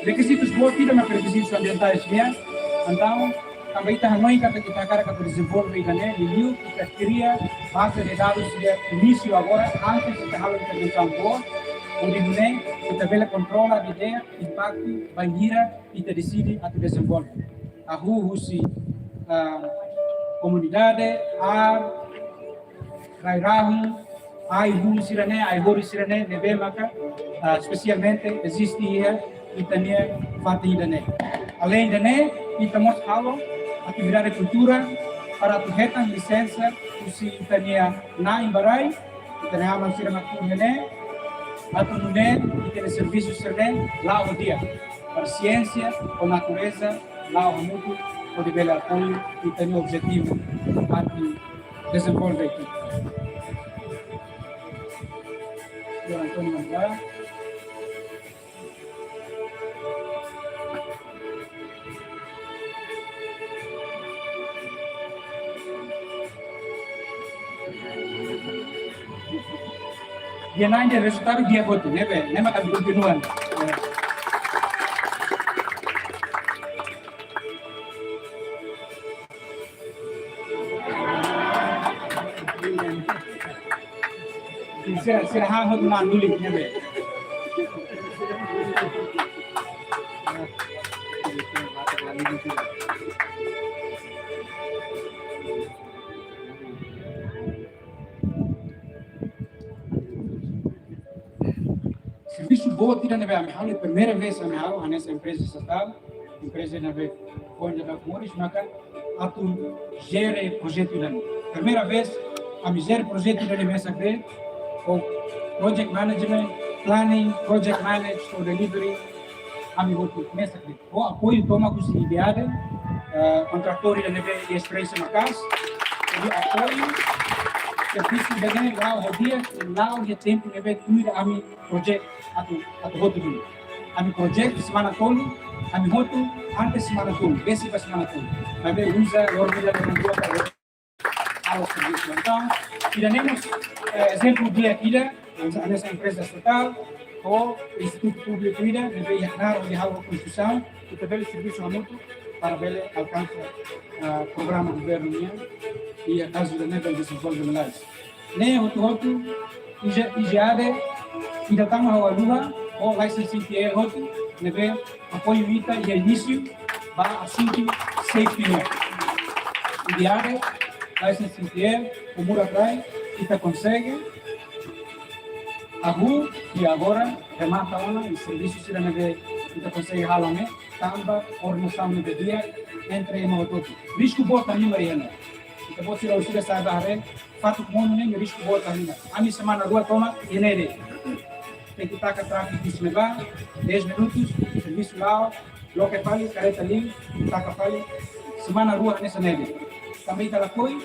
Rekizitus boot ida mak rekizitus ambientais nian, entaun, Ita hanoin katak ita hakarak atu dezenvolve ida-ne'e, liuliu ita kria baze de dadus iha inísiu agora, antes ita halo intervensaun boot, hodi nune'e ita bele kontrola didi'ak impaktu bainhira ita deside atu dezenvolve. Hahú husi, ah, komunidade, ar, rai-rahun, ai-hun sira-ne'e, ai-horis sira-ne'e, ne'ebé maka, ah, espesialmente eziste iha ita-nia fatin ida-ne'e. Aleinde ne'e, ita mós halo atividade kultura para atu hetan lisensa husi ita-nia na'in ba rai, ita-nia aman sira mak iha ne'e, atu nune'e ita-nia servisu sira-ne'e la'o di'ak, para siénsia ho natureza la'o hamutuk, hodi bele apoiu ita-nia objetivu atu dezenvolve ita. Señór António Mangá. Di'ak, na'in de'it rezultadu di'ak hotu, ne'ebé, ne'e mak ami kontinua. Sira, sira hahú hotu mak nulis, ne'ebé. Servisu boot ida ne'ebé ami halo, primeira vez ami halo, hanesan empreza estatál, empreza ne'ebé foin daudauk moris, maka atu jere projetu ida-ne'e. Primeira vez ami jere projetu ida-ne'e mesak de'it, ho project management, planning, project manage, ho delivery, ami hotu mesak de'it. Ho apoiu tomak husi IDEADE, eh, kontratór ida ne'ebé iha esperiénsia maka'as. Hodi apoiu servisu ida-ne'e la'o ho di'ak, la'o iha tempu ne'ebé tuir ami project atu, atu hotu duni. Ami project semana tolu, ami hotu antes semana tolu, besik ba semana tolu. Maibé uza loron ida loron rua para halo servisu. Entaun, ida-ne'e mós, eh, ezemplu di'ak ida, hanesan empreza estatál, ho institutu públiku ida, ne'ebé iha knaar hodi halo konstrusaun, ita bele servisu hamutuk para bele alkansa, ah, programa governu nian, iha kazu ida-ne'e bele dezenvolve lalais. Ne'e hotu-hotu, IGE, IGEADE, ida tama ho Aluha, ho License N T L hotu, ne'ebé apoiu ita iha inísiu ba asuntu safety nian. IGEADE, License N T L, ho Mura Pride, ita konsege, hahú, i agora, remata ona, i servisu sira ne'ebé ita konsege halo ne'e, tanba koordenasaun ne'ebé di'ak entre ema hotu-hotu. Risku boot halimar iha ne'e. Ita-boot sira orsida sa'e ba haree, fatuk monu ne'e risku boot halimar. Ami semana rua tomak iha ne'e de'it. Tenke taka tráfiku husi ne'ebá, dez minutus, servisu la'o, loke fali, karreta liu, taka fali, semana rua hanesan ne'e de'it. Tanba ita lakohi,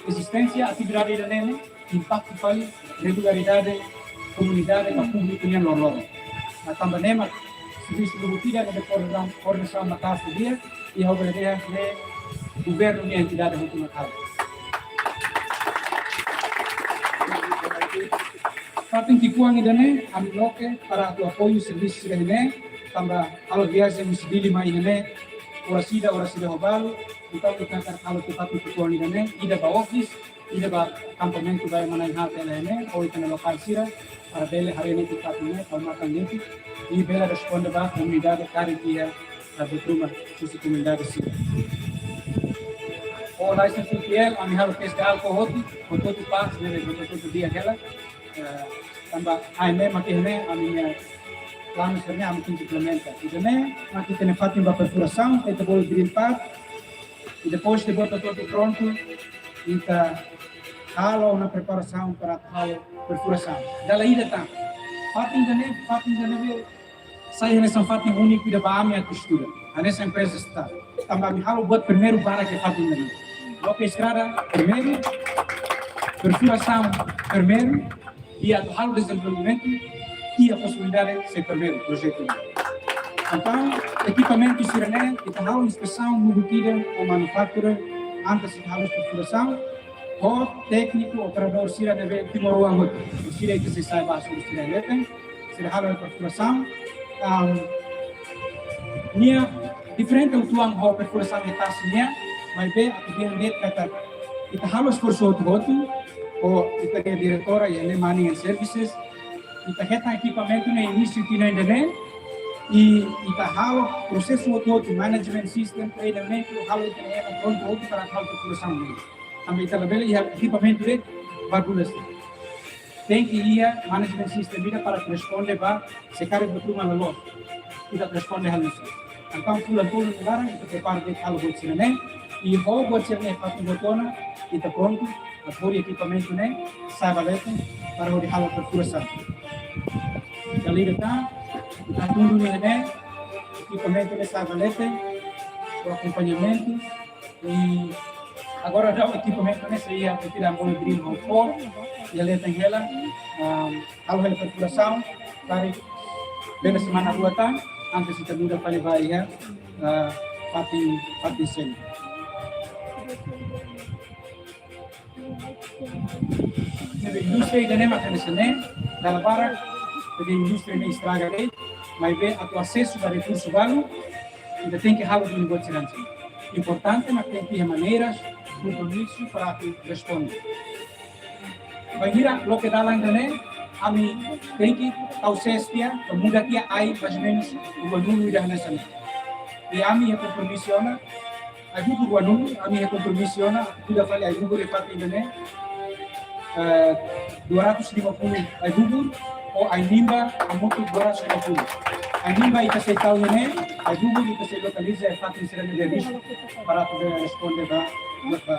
ezisténsia atividade ida-ne'e ne'e impaktu fali regularidade komunidade ka públiku nian loroloron. Nah, tanba ne'e mak servisu lubuk ida ne'ebé koordenasaun, koordenasaun maka'as di'ak, i ha'u bele dehan ne'e governu nia entidade hotu mak halo. Fatin ki'ikoan ida-ne'e, ami loke para atu apoiu servisu sira-ne'e, tanba halo viajen husi Dili mai iha ne'e, oras ida, oras ida ho balu, entaun ita hakarak halo tiha fatin ki'ikoan ida-ne'e, ida ba office, ida ba kampamentu ba ema na'in-haat hela ne'e, ho ita-nia lokál sira, para bele haree netik fatin ne'e, para matan netik, i bele responde ba komunidade karik iha, ah, buat ruma husi komunidade sira. Ho License N T L, ami halo tes de álcool hotu, hotu-hotu pas, ne'e, hotu-hotu di'ak hela, eh, tanba A M M mak iha ne'e, ami-nia planu sira-ne'e, ami tenke implementa. Ida-ne'e, mak ita-nia fatin ba perfurasaun, ita bolu drill pad, i depois de bota tudu prontu, ita halo ona preparasaun para halo perfurasaun. Dala ida tan. Fatin ida-ne'e, fatin ida-ne'ebé sai hanesan fatin úniku ida ba ami atu estuda. Hanesan empreza estatál. Tanba ami halo buat primeiru barak iha fatin ida-ne'e. Loke estrada primeiru, perfurasaun primeiru, i atu halo dezenvolvimentu, iha posibilidade sai primeiru projetu. Entaun, ekipamentu sira-ne'e, ita halo inspesaun lubuk ida ho manufacturer, antes ita halo perfurasaun, ho tékniku, operadór sira ne'ebé timoroan hotu, sira ita sei sa'e ba hasoru sira leten, sira halo perfurasaun, am, nia diferente uitoan ho perfurasaun iha tasi nian, Maibé atu dehan de'it katak ita halo esforsu hotu-hotu, ho ita-nia diretora iha ne'e Mining and Services, ita hetan ekipamentu ne'e inísiu tinan ida-ne'e, i ita halo prosesu hotu-hotu, management system, treinamentu, halo ita-nia prontu hotu para halo populasaun ne'e. Tanba ita labele iha ekipamentu de'it ba bulan sira. Tenke iha management system ida para responde ba se karik buat ruma la loos. Ita responde halo sira. Entaun fulan tolu nia laran ita prepara de'it halo buat sira-ne'e. I ho buat sira-ne'e fatin hotu ona, ita prontu atu hodi ekipamentu ne'e sa'e ba leten para hodi halo perfurasaun. Dala ida tan, ita hatundu ida-ne'e, ekipamentu ne'e sa'e ba leten, ho akompañamentu, i agora daudaun ekipamentu ne'e sei iha, ita bolu drill ho core, iha leten hela, ah, halo hela perfurasaun, karik bele semana rua tan, antes ita muda fali ba iha, ah, fatin, fatin seluk. Ne'ebé indústria ida-ne'e mak hanesan ne'e, dala barak, ne'ebé indústria ne'e estraga de'it, maibé atu asesu ba rekursu balu, ita tenke halo duni buat sira hanesan ne'e. Importante mak tenke iha maneiras, kompromisu para atu responde. Bainhira loke dalan ida-ne'e, ami tenke tau ses tiha, ka muda tiha ai, mais ou menus, ruanulu ida hanesan ne'e. I ami iha kompromisu ona, ai-bubur ruanulu, ami iha kompromisu ona, muda fali ai-bubur iha fatin ida-ne'e, eh, dua ratus lima puluh ai-bubur, ho ai-limba hamutuk dua ratus lima puluh. Ai-limba ita sei tau iha ne'e, ai-bubur ita sei lokaliza iha fatin sira ne'ebé risku para atu bele responde ba, ba, ba.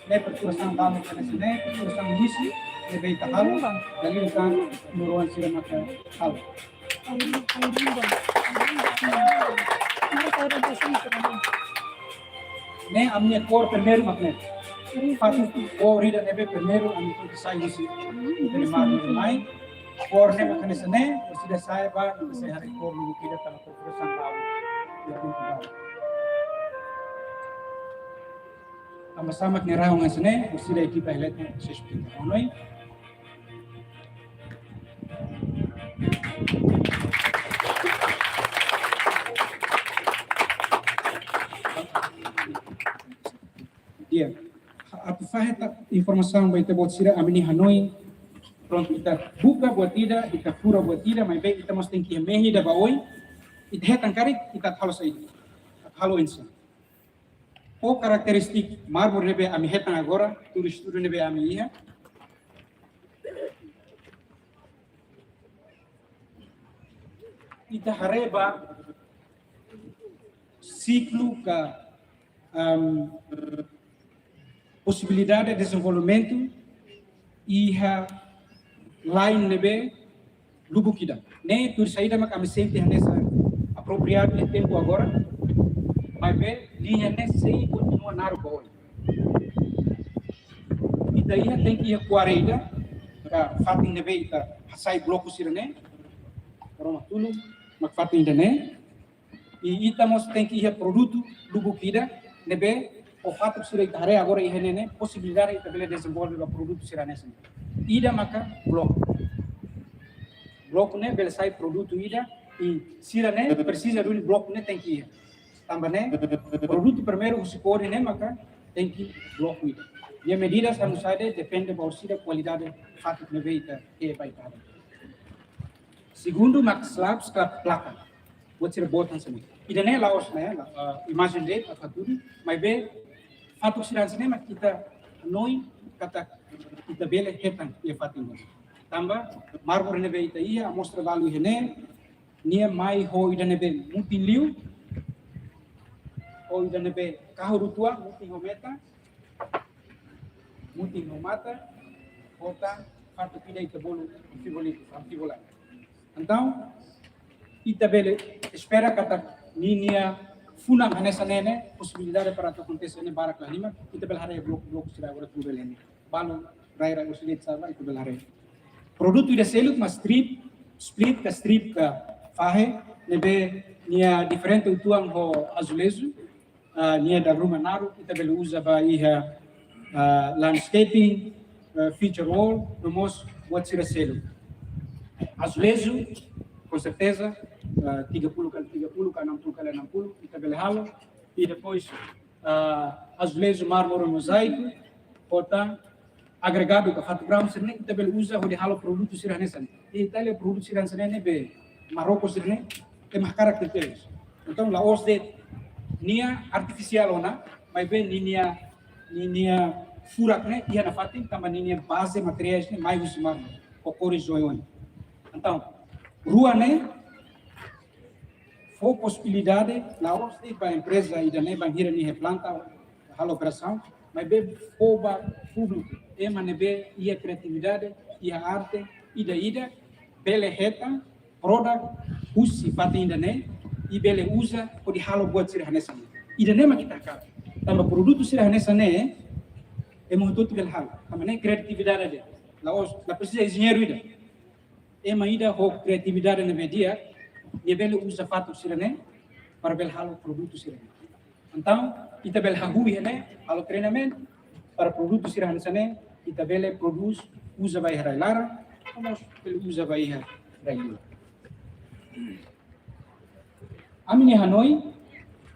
Ne'e perfurasaun balu hanesan ne'e, perfurasaun inísiu, ne'ebé ita halo, dala ida tan, loroloron sira maka halo. Ne'e ami-nia core primeiru mak ne'e. Fatin core ida ne'ebé primeiru ami tenke sai husi primeiru mai. Core ne'e mak hanesan ne'e, orsida sa'e ba, ita sei haree core lubuk ida tanba perfurasaun balu. Tanba sá mak ne'e rahun hanesan ne'e, orsida ekipa iha leten sei esplika. Onoi. Di'ak. Atu fahe tan informasaun ba ita-boot sira, ami-nia hanoin. Prontu, ita buka buat ida, ita fura buat ida, maibé ita mós tenke iha mehi ida ba oin. Ita hetan karik, ita halo saida? Halo oinsá? Ho karakterístika mármore ne'ebé ami hetan agora, tuir estudu ne'ebé ami iha, ita haree ba siklu ka, am, posibilidade dezenvolvimentu iha lain ne'ebé lubuk ida. Ne'e tuir saida mak ami sente hanesan apropriadu iha tempu agora, maibé liña ne'e sei kontinua naruk ba oin. Ita iha tenke iha kuare ida, ka fatin ne'ebé ita hasai bloku sira-ne'e, roma tolu, mak fatin ida-ne'e, i ita mós tenke iha produtu lubuk ida, ne'ebé ho fatuk sira ita haree agora iha ne'e ne'e, posibilidade ita bele dezenvolve ba produtu sira hanesan ne'e. Ida maka bloku. Bloku ne'e bele sai produtu ida, i sira ne'e presiza duni bloku ne'e tenke iha. Tanba ne'e, produtu primeiru husi core ne'e maka tenke bloku ida. Nia medida hanesan saida depende ba orsida kualidade fatuk ne'ebé ita, ke ba ita. Segundu mak slabs ka plaka. Buat sira boot hanesan ne'e. Ida-ne'e la'ós ne'e, la, ah, imajen de'it atu hatudu, maibé fatuk sira hanesan ne'e mak ita hanoin katak ita bele hetan iha fatin ne'e. Tanba mármore ne'ebé ita iha, amostra balu iha ne'e, nia mai ho ida ne'ebé mutin liu, ho ida ne'ebé kahur uitoan, mutin ho metan, mutin ho matan, ho tan fatuk ida ita bolu anfíbolitu, anfíbola. Entaun, ita bele espera katak ninia funan hanesan ne'e ne'e, posibilidade para atu akontese ne'e barak la halimar, ita bele haree bloku-bloku sira agora tuur bele ne'e. Balu rai-rai orsida sala, ita bele haree. Produtu ida seluk mak strip, split ka strip ka fahe, ne'ebé nia diferente uitoan ho azuleju, ah, nia dala ruma naruk, ita bele uza ba iha, ah, landscaping, ah, feature wall, no mós buat sira seluk. Azuleju, com certeza, ah, tiga puluh kali tiga puluh ka enam puluh kali enam puluh, ita bele halo, i depois ah, azuleju, mármore, mozaiku, ho tan agregadu ka fatuk brown sira-ne'e ita bele uza hodi halo produtu sira hanesan. Iha Itália produtu sira hanesan ne'e be Marrokos sira-ne'e ema hakarak tebes. Entaun la'ós de'it nia artifisiál ona, maibé ninia, ninia furak ne'e iha nafatin tanba ninia baze materiais ne'e mai husi mármore ho kores oioin. Entaun rua ne'e fó posibilidade la'ós de'it ba empreza ida-ne'e bainhira nia planta halo operasaun, maibé fó ba públiku, ema ne'ebé iha kriatividade, iha arte ida-ida, bele hetan produk husi fatin ida-ne'e i bele uza hodi halo buat sira hanesan ne'e. Ida-ne'e mak ita hakarak. Tanba produtu sira hanesan ne'e ema hotu-hotu bele halo. Tanba ne'e kriatividade de'it. La'ós, la presiza enjeñeiru ida. Ema ida ho kriatividade ne'ebé di'ak, nia bele uza fatuk sira-ne'e para bele halo produtu sira-ne'e. Entaun ita bele hahú iha ne'e, halo treinamentu para produtu sira hanesan ne'e, ita bele prodús, uza ba iha rai-laran, no mós bele uza ba iha rai-liur. Ami-nia hanoin,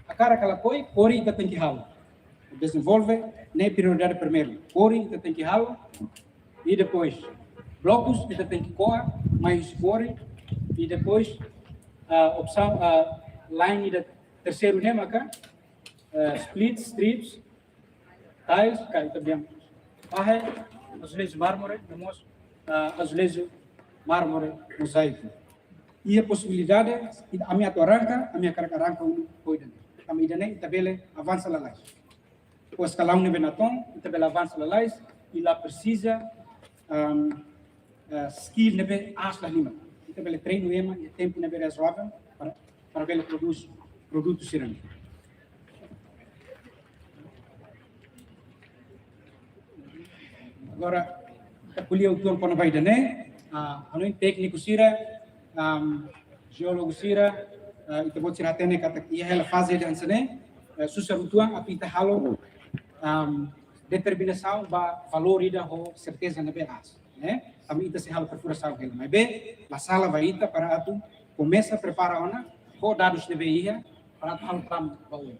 hakarak ka lakohi, kori ita tenke halo. Dezenvolve ne'e prioridade primeiru. Kori ita tenke halo, i depois blokus ita tenke ko'a, mai husi kori, i depois, ah, opsaun, ah, line ida terseiru ne'e maka, ah, split, strips, tiles, ka ita dehan fahe, azuleju mármore, no mós, ah, azuleju mármore mozaiku. Iha posibilidade, ami atu arranka, ami hakarak arranka uluk ho ida-ne'e. Tanba ida-ne'e ita bele avansa lalais. Ho eskalaun ne'ebé natoon, ita bele avansa lalais, i la presiza, um, eh, skill ne'ebé aas la halimar. Ita bele treinu ema iha tempu ne'ebé razoável para, para bele prodús produtu sira-ne'e. Agora, ita ko'alia uitoan kona-ba ida-ne'e, ah, hanoin tékniku sira, am, jeólogu sira, ah, ita-boot sira hatene katak iha hela faze ida hanesan ne'e, eh, susar uitoan atu ita halo, am, determinasaun ba valór ida ho serteza ne'ebé aas, ne'e? Tanba ita sei halo perfurasaun hela. Maibé, la sala ba ita para atu komesa prepara ona, ho dadus ne'ebé iha, para atu halo planu ba oin.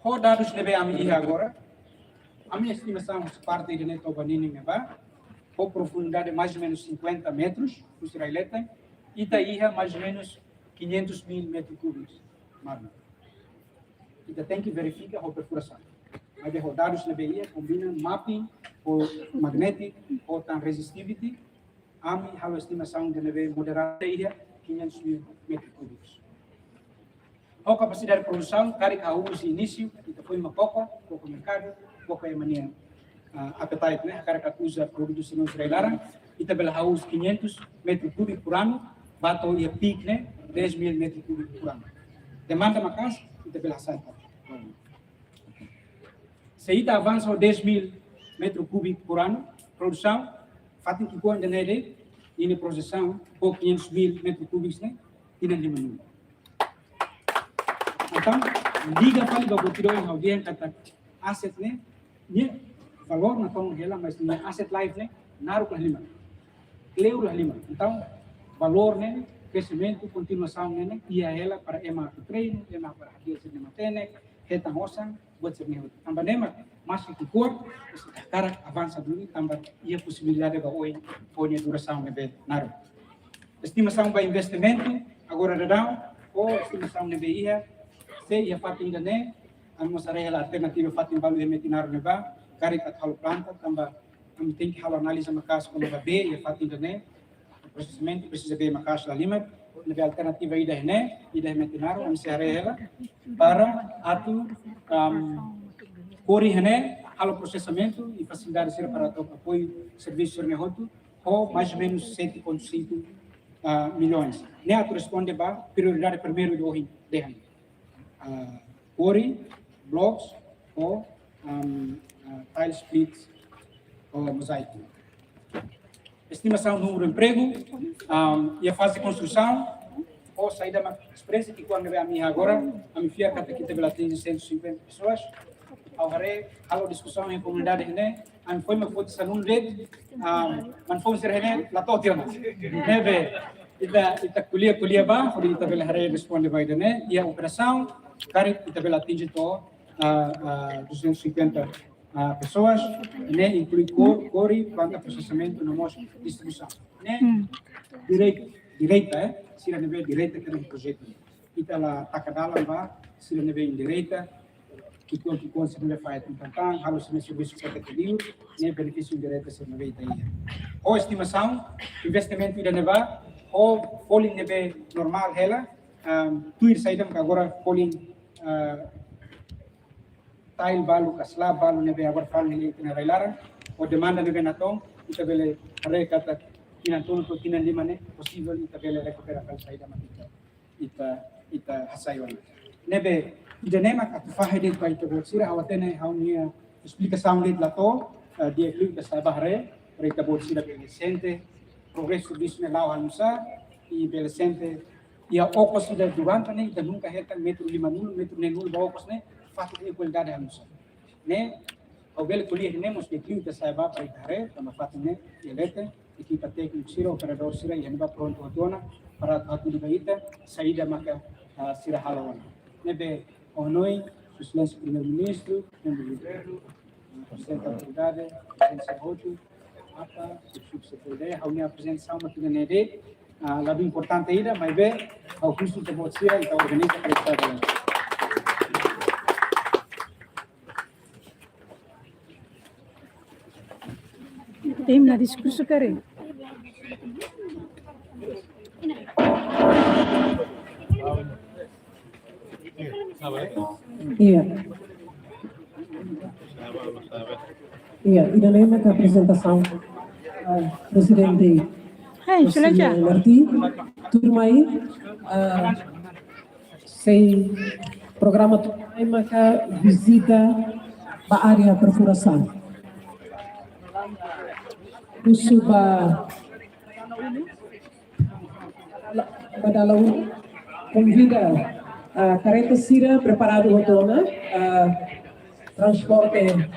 Ho dadus ne'ebé ami iha agora, ami estimasaun husi parte ida-ne'e to'o ba ninin ne'ebá, ho profundidade mais ou menos cinquenta metros, husi rai-leten, ita iha mais ou menos quinhentos mil metros cúbicos mármore. Ita tenke verifika ho perfurasaun. Maibé ho dadus ne'ebé iha, kombina mapping ho magnetic, ho tan resistivity, ami halo estimasaun ida ne'ebé moderadu iha quinhentos mil metros cúbicos. Ho kapasidade produsaun, karik hahú husi inísiu, ita foin mak koko, koko merkadu, koko ema nia, ah, appetite, ne'e, hakarak atu uza produtu sira-ne'e husi rai-laran, ita bele hahú husi quinhentos metros cúbicos por ano, ba to'o iha peak ne'e, dez mil metros cúbicos por ano. Demanda maka'as, ita bele hasa'e. Se ita avansa dez mil metros cúbicos por ano, produsaun, fatin ki'ikoan ida-ne'e de'it, ninia projesaun, ho quinhentos mil metros cúbicos ne'e, tinan lima nulu. Entaun, liga fali ba buat ida ohin ha'u dehan katak asset ne'e, nia valór natoon hela, mas nia asset life ne'e, naruk la halimar. Kleur la halimar. Entaun, valór ne'e, kreximentu, kontinuasaun ne'e, iha hela para ema atu treinu, ema para hadi'a sira-nia matenek, hetan osan, buat sira-ne'e hotu. Tanba ne'e mak, maski ki'ikoan, ita hakarak avansa duni, tanba iha posibilidade ba oin, ho nia durasaun ne'ebé naruk. Estimasaun ba investimentu, agora daudaun, ho estimasaun ne'ebé iha, se iha fatin ida-ne'e, ami mós haree hela alternativa fatin balu iha Metinaro ne'ebá, karik atu halo planta, tanba ami tenke halo análize maka'as kona-ba bee iha fatin ida-ne'e, prosesamentu presiza bee maka'as la halimar, ne'ebé alternativa ida iha ne'e, ida iha Metinaro, ami sei haree hela, para atu, am, kori iha ne'e, halo prosesamentu, i fasilidade sira para atu apoiu servisu sira-ne'e hotu, ho mais ou menos sete ponto cinco, ah, milhões. Ne'e atu responde ba prioridade primeiru ida ohin dehan. Ah, kori, blocks, ho, am, ah, tile splits, ho mozaiku. Estimasaun númeru empregu, am, iha faze konstrusaun, ho saida mak esperiénsia ki'ikoan ne'ebé ami iha agora, ami fiar katak ita bele atinje cento e cinquenta pessoas. Ha'u haree, halo diskusaun iha komunidade ne'e, ami foin mak foti sanulu de'it, am, maun-foun sira ne'e, la to'o tiha ona. Ne'ebé, ita, ita ko'alia, ko'alia ba, hodi ita bele haree responde ba ida-ne'e, iha operasaun, karik ita bele atinje to'o, ah, ah, duzentos e cinquenta, ah, pessoas, ne'e inklui ko-, kore, planta prosesamentu no mós distribuisaun. Ne'e direta, direta, eh, sira ne'ebé direta iha projetu. Ita la taka dalan ba sira ne'ebé indireta, ki'ikoan, ki'ikoan sira ne'ebé fahe tun tan tan, halo sira-nia servisu keta ke liur, ne'e benefísiu indireta sira ne'ebé ita iha. Ho estimasaun, investimentu ida-ne'ebá, ho folin ne'ebé normál hela, ah, tuir saida maka agora folin, ah, tile balu, ka slab balu ne'ebé agora falun hela iha ita-nia rai-laran, ho demanda ne'ebé natoon, ita bele haree katak tinan tolu to'o tinan lima ne'e posivel ita bele rekupera fali saida mak ita, ita, ita hasai ona. Ne'ebé, ida-ne'e mak atu fahe de'it ba ita-boot sira, ha'u hatene ha'u-nia esplikasaun de'it la to'o, eh, di'ak liu ita sa'e ba haree, para ita-boot sira bele sente progresu servisu ne'e la'o hanusá, i bele sente iha okos ida durante ne'e, ita nunka hetan metru lima-nulu, metru neen-nulu ba okos ne'e, fatuk iha kualidade hanusá. Ne'e, ha'u bele ko'alia ne'e mós di'ak liu ita sa'e ba para ita haree, tanba fatuk ne'e iha leten, ekipa tékniku sira, operadór sira iha ne'ebá prontu hotu ona, para atu hatudu ba ita saida maka, ah, sira halo ona. Ne'ebé, ha'u hanoin, Sua Exelénsia Primeiru-Ministru, membru governu, prezidente autoridade, prezidente hotu, apa, sub-sub-sekretáriu, ha'u-nia aprezentasaun mak ida-ne'e de'it, ah, ladu importante ida, maibé, ha'u husu ita-boot sira, ita organiza para ita bele. Termina diskursu karik. Iya. Iya, ida-ne'e mak aprezentasaun, ah, Prezidente Hei, Sua Exelénsia. L R T, tuirmai, ah, sei programa tuirmai maka vizita ba área perfurasaun. Husu ba, ba dala uluk konvida, ah, karreta sira preparadu hotu ona, ah, transporte